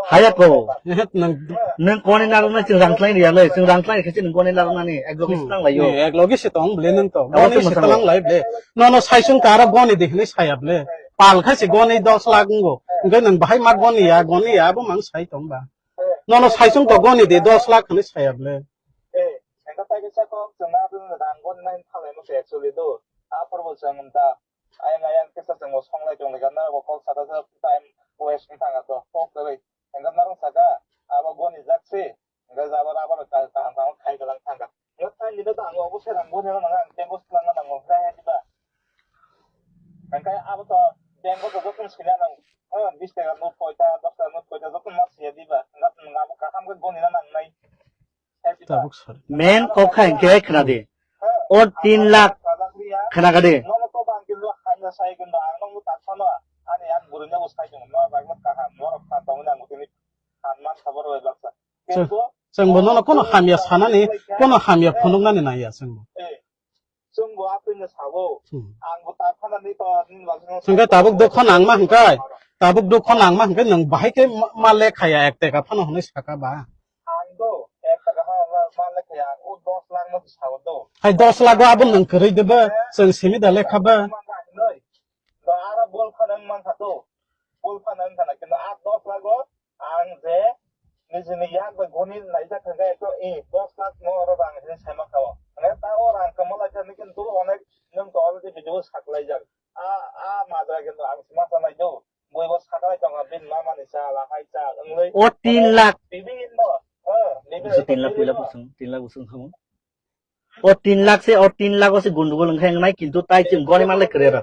haya ko. Eh, nang Nang goni narwkna chwng rang tlaini ya le, chwng rang tlaini khe chwng goni narwknani, ek loge Hmm. se tang lai yo. Eh, ek loge se tong ble nang to. Abo Goni se se tang lai ble. Nono saisung tara goni de hinwi saya ble. Pal kha se goni dos lakh wngo. Hingke nang bahai ma goni ya, goni ya, abo mang sai tong ba. Nono saisung to goni de dos lakh hinwi saya ble. Eh, engka tai kisa kok chwng na rang goni nai thalai mo se actually do. A porbo chwng da. Ayang ayang kisa chwngbo songlai tonglaikha, norokbo kok saka sa time waste wng thangkha to, kok kwrwi. Hwnkhe norok saka, abo goni jak se, hwnkhe jabra aboni kaham kaham khai kwlang thangkha. Hwnkhe tai nini to ang obo se rang goni rw nang, ang tengo swlangna nango, hwnkhe hai diba? Hwnkhe abo to tengo to jotono swina nang, ha, bis taka note koita, dos taka note koita jotono ma swiya diba? Hwnkhe nwng abo kaham khe goni na nangnai. Tabuk sar. Men kok kha hingke khna di. O tin lakh khna kha di. Chwng, chwng bo nono kono hamya sanani, kono hamya phunuknani naiya chwng bo. Hmm. Hingke tabuk dukho nangma hingke, tabuk dukho nangma hingke nwng bahai khe ma, ma lekhaya ek teka phano hwnwi saka ba. Ang do, ek taka ha, ma, ma lekha ya, o dos lakh no sa o do. Hai dos lakh o abo nwng kwrwi de ba, chwng simi da lekha ba. Ma, ma, nai. Do, ara bol phano wng man kha do. Bol phano wng kha na, kintu a dos lakh o ang je nijini yak bai goni laijak kha khe, ekdom, eh, dos lakh no oro rang hinwi sai ma kha o. Mane ta o rang kwma lai kha, kintu onek nwng to already video saklaijak. A, a madra kintu ang sima sanai do. Bui bo saklai tongo, bini mama ni cha, lahai cha, wngwi. O tin lakh. Bibinno, eh, bibinno. Tin lakh, tin lakh bosong, tin lakh bosong kamo. O tin lakh se, o tin lakh o se gundugul wngkha wngnai, kintu tai chwng goni manlai kwrwi ro.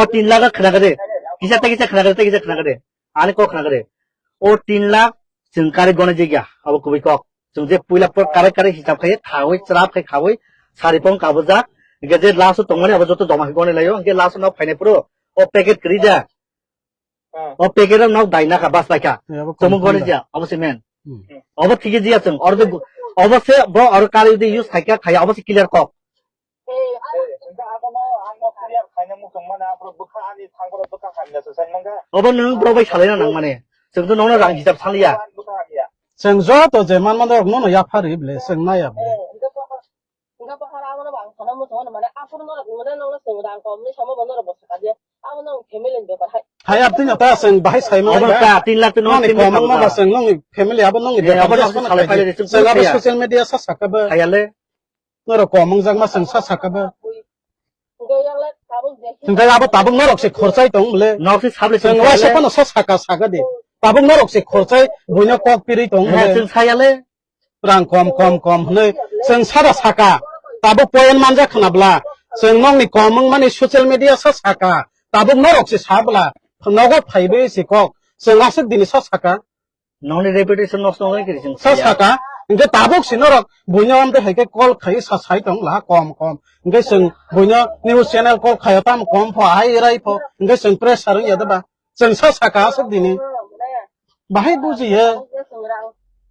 O tin lakh o khna kwrwi. Kisa tei kisa khna kwrwi, tei kisa khna kwrwi. Ani kok khna kwrwi. O tin lakh chwng kari goni jigya, abo kubui kok. Chwng je puila por kare kare hisab khai, thawi, chwrap khai khawi, sari pong kabujak. Hingke je last o tongmani abo joto joma khai goni laio, hingke last o nok phainai phuru o packet kwrwi ja. Ah. O packet o nok dai naka bas laikha. Eh, abo Chwng confirm goni da. Ja, abo se men. Hmm. Obo thik jiya chwng, oro de gu-, obo se bo oro kari de use khaikha khaya, obo se clear kok. Obo nwng borok bai salaina nang mane. Chwng to nono rang hisab saliya. Chwng joto je manma norok nono yapha ri ble, chwng naya ble. Hai abtwino ta chwng bahai saimano. Obo ta tin lakh twi nono noni tin lakh komungma ba chwng nongni family abo nongni Eh, bepar abo jas no phano salai khaidi. Phai de, chwng Chwng abo kaya. Social media sa sakha ba. Khayale. Norok kom wngjakma chwng sa sakha ba. Hwnkhe abo tabuk norok se khorchai tong le. Nok se sable Chwng chwng waisa khayale. Phano sa saka saka di. Tabuk norok se khorchai buino kok pirwi tong Eh, le. Chwng khayale. Rang kom, kom, kom hwnwi chwng sada saka. Tabuk point manjak khna bla. Chwng nokni kom wngmani social media sa saka. Tabuk norok se sa bla. nogo phaibe si kok. Chwng aswk dini sa saka. Noni reputation nosto wngwi kiri chwng sa saya. Saka. Hingke tabuk si norok buino amte haike call khai sa sai tong la kom kom. Hingke chwng buino news channel call khayo tam kom pho hai rai pho. Hingke chwng pressure wngya da ba. Chwng sa saka aswk dini. Bahai bujiya.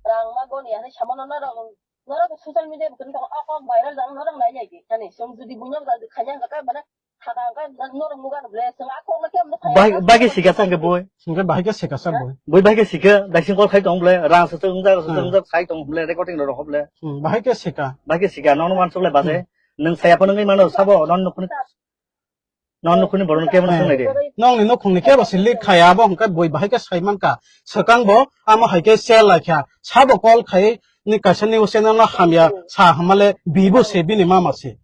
Rang ma goni ani samano norok. Norok social media button tong o kok viral jang norok nai nai di. Ani song judi bunyok jang di khanya ga kai mane thada ga norok nuga ble song a kok na kem no khaya. Bai ke sika sang ke boy. Singke bahai ke sika sang boy. Boy bai ke sika dai sing kol khai tong ble rang sa sung ja sa sung ja sai tong ble recording ro ble. Hmm, bahai ke sika. Bai ke sika no no wan sok le base. Nang saya pun ngai mano sabo non no khun. Non nukhuni borok no kebo no swngnai de. Nongni nukhungni kebo se leak khaya, abo hwnkhe bui bahai khe sai mankha. Swkang bo amo hai khe share lai kha. Sabo call khai ni kaisa news channel no hamya sa hamale bibo se bini mama se.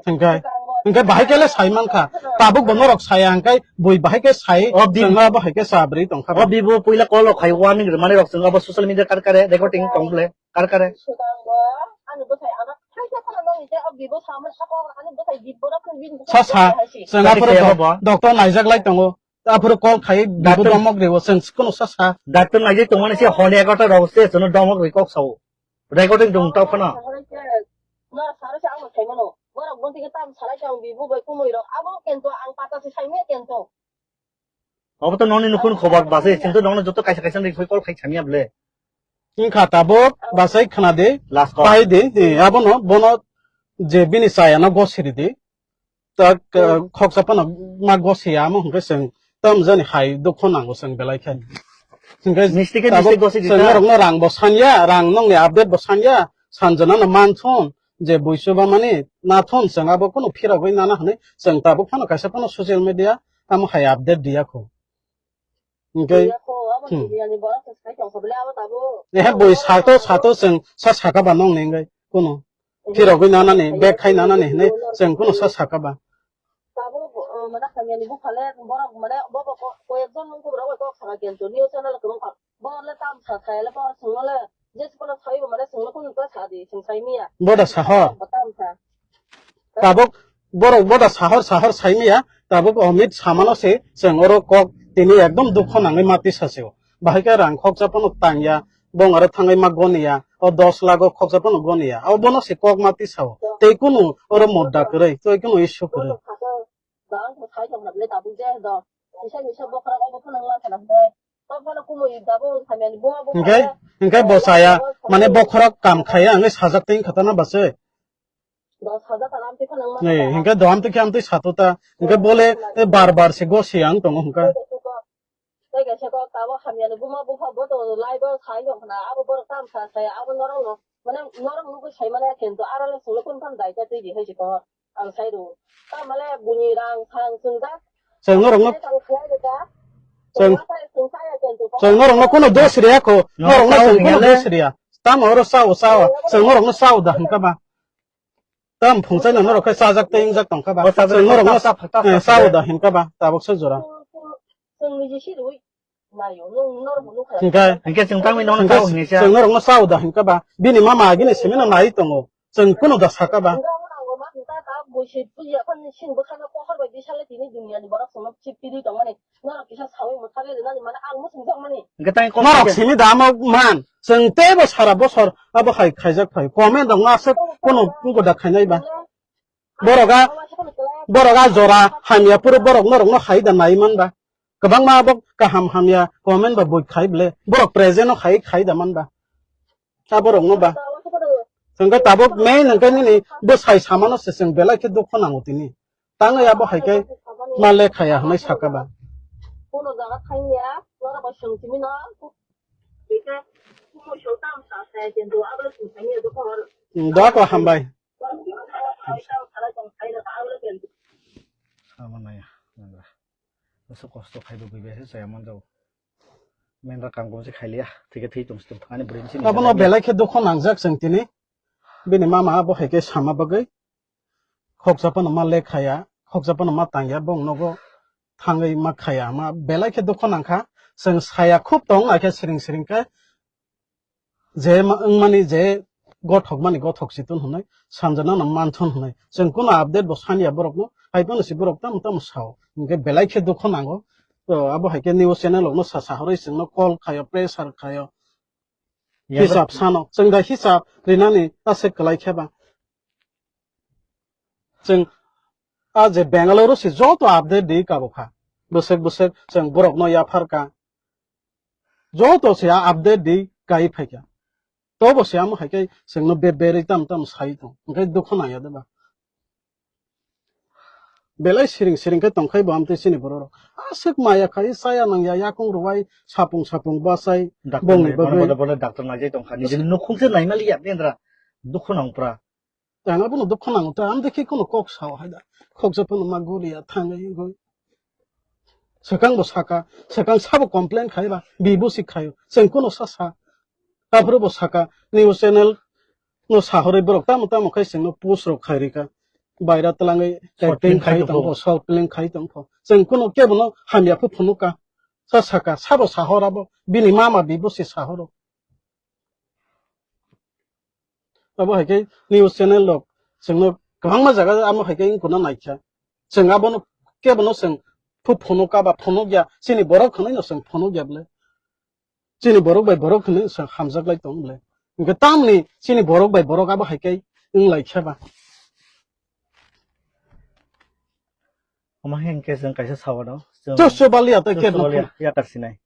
Hwnkhe, hwnkhe bahai khe le sai mankha. Tabuk bo norok saya hwnkhe bui bahai khe sai. O bi- chwngno abo hai khe sa bwrwi tongkha. O bibo puila call rok khai warning rwmani rok chwng abo social media kar kare recording tong ble. Kar kare. Swkango ani bwsai ano thaisa phano nongni tei o bibo samani sakao ani bwsai bibora phano bini bwsai sa sa, bwsai hai si. Chwng aphuru kaya doc-, bo? Doctor naijak lai tongo. Aphuru call khai bibo doctor domok ribo chwng kuno sa sa. Doctor naijak tongmani se hone egarota rok se chwngno domok ri kok sao. Recording tong tao phano. Nor saro se ang sai mano. Borok bonti ke tam salai tong bibo bai kumui rok. Abo kento ang pata se sai me kento. Obo to noni nukhung khobor base, chwng to nongno joto kaisa kaisa ni call khai samya ble. Wngkha tabuk basai khna di. Last call. Pai di, eh, abono, bono je bini chayano gosiri di. Tak, eh, khoksa phano ma gosiya amo hwnkhe chwng tam jani hai dukho nango chwng belai khe. Hwnkhe misti khe tabuk misti gosi di chwng ta. Norokno rang bo sanya, rang nongni update bo sanya, sanjana no manthon, je buisu ba mani nathon chwng abo kuno phirogwi nana hwnwi chwng tabuk phano kaisa phano social media tamo hai update diya kho. Hwnkhe, hmm. Ehe, bui sato, sato chwng sa saka ba nong ni hwnkhe kuno. Phirogwi nanani, bag khai nanani hwnwi chwng kuno sa saka ba. Tabuk, uh, mane hamyani buphale borok mane bo bo ko-, koyekjon mungkuk rok bai kok saka kento news channel kwbangkha. Bo le tam sa thai le bo songno le je songno sai bo mane songno kun ta sa di song sai miya. Boda sahor. Bo tam sa. Tabuk borok boda sahor sahor sai miya. Tabuk Amit samano se chwng oro kok tini ekdom dukho nangwi mati sa se o. Bahai khe rang khoksa phano tangya. Bong aro thangwi ma goniya. O dos lakh o khoksa phano goniya. O bono se kok mati sa o. Tei kunu oro mudda kwrwi. Tei kunu issue kwrwi. Hwnkhe, hwnkhe bo chaya, mane bokhorok kam khaiya hwnwi sajak twi wngkha ta na bwsai? Hwnkhe do amtwi khe amtwi sato ta, hwnkhe bole, eh, bar bar se gosi ang tongo hwnkhe. Tei kaisa kok tabuk hamyani buma bupha bo tongo, live o sai tong khna, abo borok tam sa sai, abo norok no, mane norok nugwi sai manya khe, to aro le chwngno kunu phano daita twi di hai se tongo, ang sai rw. Tamo le buini rang phang chwng jak. Chwng norok no, chwng, chwng norok no kunu dos riya kho, norok no chwng kunu dos riya. Tamo oro sao sao, chwng norok no sao da hwnkha ba. Tam phungchai no norok khe chajak tei wngjak tongkha ba. Chwng norok no sao da hwnkha ba, tabuk se jora. Chwng niji si rwi. Nayo, nwng norok bo nukha. Hingke, hingke chwng tangwi nono chwngke tao hinwi sa. Chwng norokno sao da hingke ba? Bini mama agini simi no nai tongo. Chwng kunu da saka ba? Nwng norok ma hinta ta buisi puji aphani sin bwkhano pohor bai bisale tini duniani borok chwngno chip piri tongmani. Norok kisa sawi mwthagwi rwnani mane ang muchung jakmani. Hingke tang kok norok simi da amo man. Chwng teibo sara bosor abo hai khaijak phai. Comment rok no aswk kunu kunu da khainai ba? Borok a, borok a jora hamya phuru borok norokno hai da nai man ba. Kwbangma abo kaham hamya comment ba bui khai ble. Borok present no hai khai da man ba. Ta borok no ba. Hwnkhe tabuk main hwnkhe nini bwsai samano se chwng belai khe dukho nango tini. Tangwi abo hai khe ma lekhaya hwnwi saka ba. Hmm, doa ko hambai. Abo naya, nangla. Bwswk kosto khai bo bui bai se chaya man jago. Main ra kam kom se khai liya, thike thwi tong stung thangani bwrwi bisi ni. Abono belai khe dukho nangjak chwng tini. Bini mama abo hai khe sama bagwi. Khoksa phano ma lekhaya, khoksa phano ma tangya, bong nogo thangwi ma khaya, ma belai khe dukho nangkha. Chwng saya khub tong, hai khe siring siring khe. Je ma-, wngmani je gothok mani gothok si tun hwnwi, sanjana no manthon hwnwi. Chwng kuno update bo sanya borok no, hai phano si borok tamo tamo sao. Hingke belai khe dukho nango. to abo hai khe news channel rokno sa sahorwi chwngno call khaio, pressure khaio. Hisab sano. Chwng da hisab rinani aswk kwlai khe ba. Chwng a je Bangalore se joto update di kabo kha. Bwswk bwswk chwng borokno yaphar ka. Joto se a update di kai phai kha. Tobo se amo hai khe chwngno be berwi tam tam sai tong. Hwnkhe dukhu nangya de ba. Belai siring siring khe tongkhai bo amtwi chini borok rok. Aswk maya khai chaya nangya yakung rwai sapung sapung bachai Doctor bongni nai, bono bagwi. Bono, bono doctor naijai tongkha. Nijini nukhung se naimaliya bendra. Dukhu nangpra. Ang abono dukhu nango ta, amtwi khe kono kok sao hai da. Khoksa phano ma guriya thangwi wngwi. Swkang bo saka, swkang sabo complain khai ba, bibo si khaio. Chwng kono sa sa. Aphuru bo saka, news channel no sahorwi borok tamo tamo khai chwngno post rok khai rika. Baira twlangwi short film acting khai khai tongkho. Tongkho, short film khai tongkho. Chwng kono kebono hamya phu phunuka. Sa saka, sabo sahor abo, bini mama bibo se sahoro. Abo hai khe news channel rok chwngno kwbangma jaga amo hai khe wng kono naikha. Chwng abono kebono chwng phu phunuka ba phunukya, chini borok hwnwi no chwng phunukya bwle. Chini borok bai borok hwnwi chwng hamjak lai tong bwle. Hwnkhe tamni chini borok bai borok abo hai khe wng lai khe ba. Omo hwnkhe chwng kaisa sawano, chwng Chos chobaliya tei chos kebo chobaliya, phone. Yakar sinai.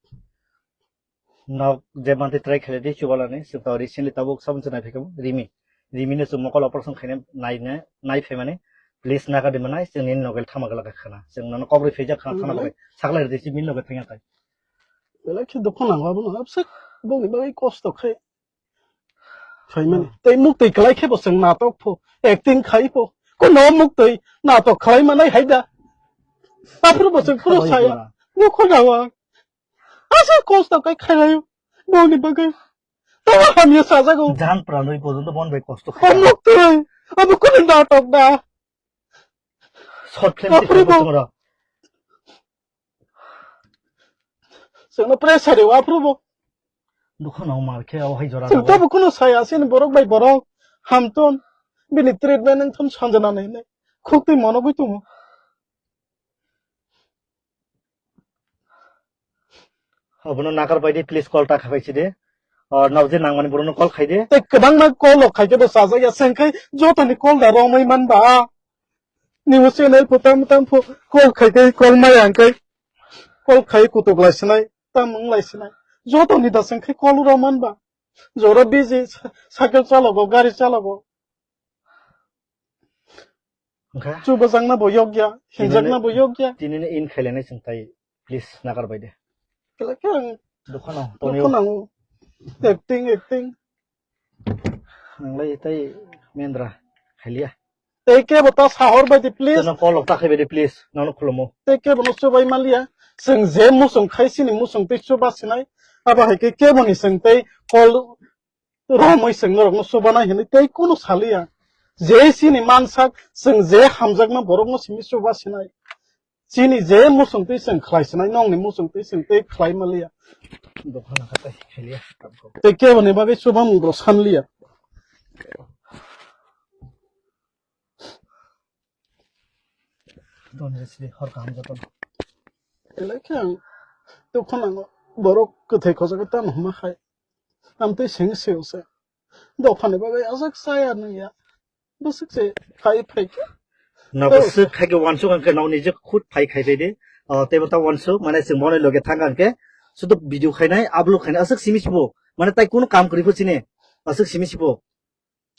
Nok je mantwi try khaidi chubalani, chwng to recently tabuk sabun se nai phaikha Rimi. Rimi no chwng mokol operation khaina nai ne, nai phaimani. Please naga di manai, chwng nini nogel thama gala khana. Chwng nono kok rwi phaijak khana thana bagwi. Saklai rwdi si min nogel thangya tai. Belai khe dukhu nango abono, absek bongni bagwi kosto khai. Phaimani. Hmm. Tei muktwi kwlai khe bo chwng natok pho, acting khai pho. Kono muktwi natok khlai manai hai da. Aphuru bo chwng phuru saya. Dukhu nango. Asa kosto kai khairayo. Boni bagwi. Tamo hamya sajago. Jan pranwi porjonto bon bai kosto khai. Hamuk twi. Abo kono natok da. Short film Aphuru bo. Chwngno pressure rw aphuru bo. Dukhu nang mar khe o hai jora. Chwng tamo kono saya sini borok bai borok. Hamton. Bini treatment wngthon sanjana nai nai. Khuk twi monogwi tongo. Obono nakar pai di, please call ta khabai si de. O, nokje nangmani borokno call khai de. Tei kwbangma call rok khai khe bo chajak ya, chwng khai jotoni call da romwi man ba. News channel pho tam tam pho call khai khai call maya hwn khai call khai kutuk lai sinai, tam wng lai sinai. Jotoni da chwng khai call ro man ba. Jora busy, cycle chalogo, gari chalogo. Wngkha? Chubajakna bo yokya, hinjakna bo yokya. Tinini in khailainai chwng tai, please, nagar bai de. Kela khe ang Dukha nang, Tony. Dukha nang. Acting, acting. Nanglai tai mendra khailiya. Tei kebo ta sahor bai di, please. Teno call rok ta khai bai di, please. Nono khulumo. Tei kebo no chubai maliya. Chwng je muchung khai sini muchung tei chuba sinai. Abo hai khe kebo ni chwng tei call romwi chwng norokno chubanai hinwi tei kunu saliya. Je chini mansak, chwng je hamjakma borokno simi chuba sinai. Chini je muchung twi chwng khlai sinai, nokni muchung twi chwng tei khlai maliya. Dukha nangkha tei khailiya. Tei keboni bagwi chubamung bo sanliya. Donjisri hor kaham jotono. Belai khe ang dukha nango, borok kwthai khojago tamo hwnma hai. Amtwi seng seo se. Dophani bagwi aswk chaya nungya. Bwswk se khai phai khe. Nogo swk khai khe wansuk ang khe nokni je khut phai khai phai de. O, teibo ta wansuk, mane chwng bono loge thang ang khe. Sudu video khainai, upload khainai, aswk simi sibo. Mane tai kunu kam kwrwi pho chini. Aswk simi sibo.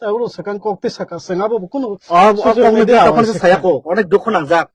Aboro sakang kok tei saka chwng abo bo kunu O, o, social kok media tei tokon se saya ko, onek dukhu nangjak.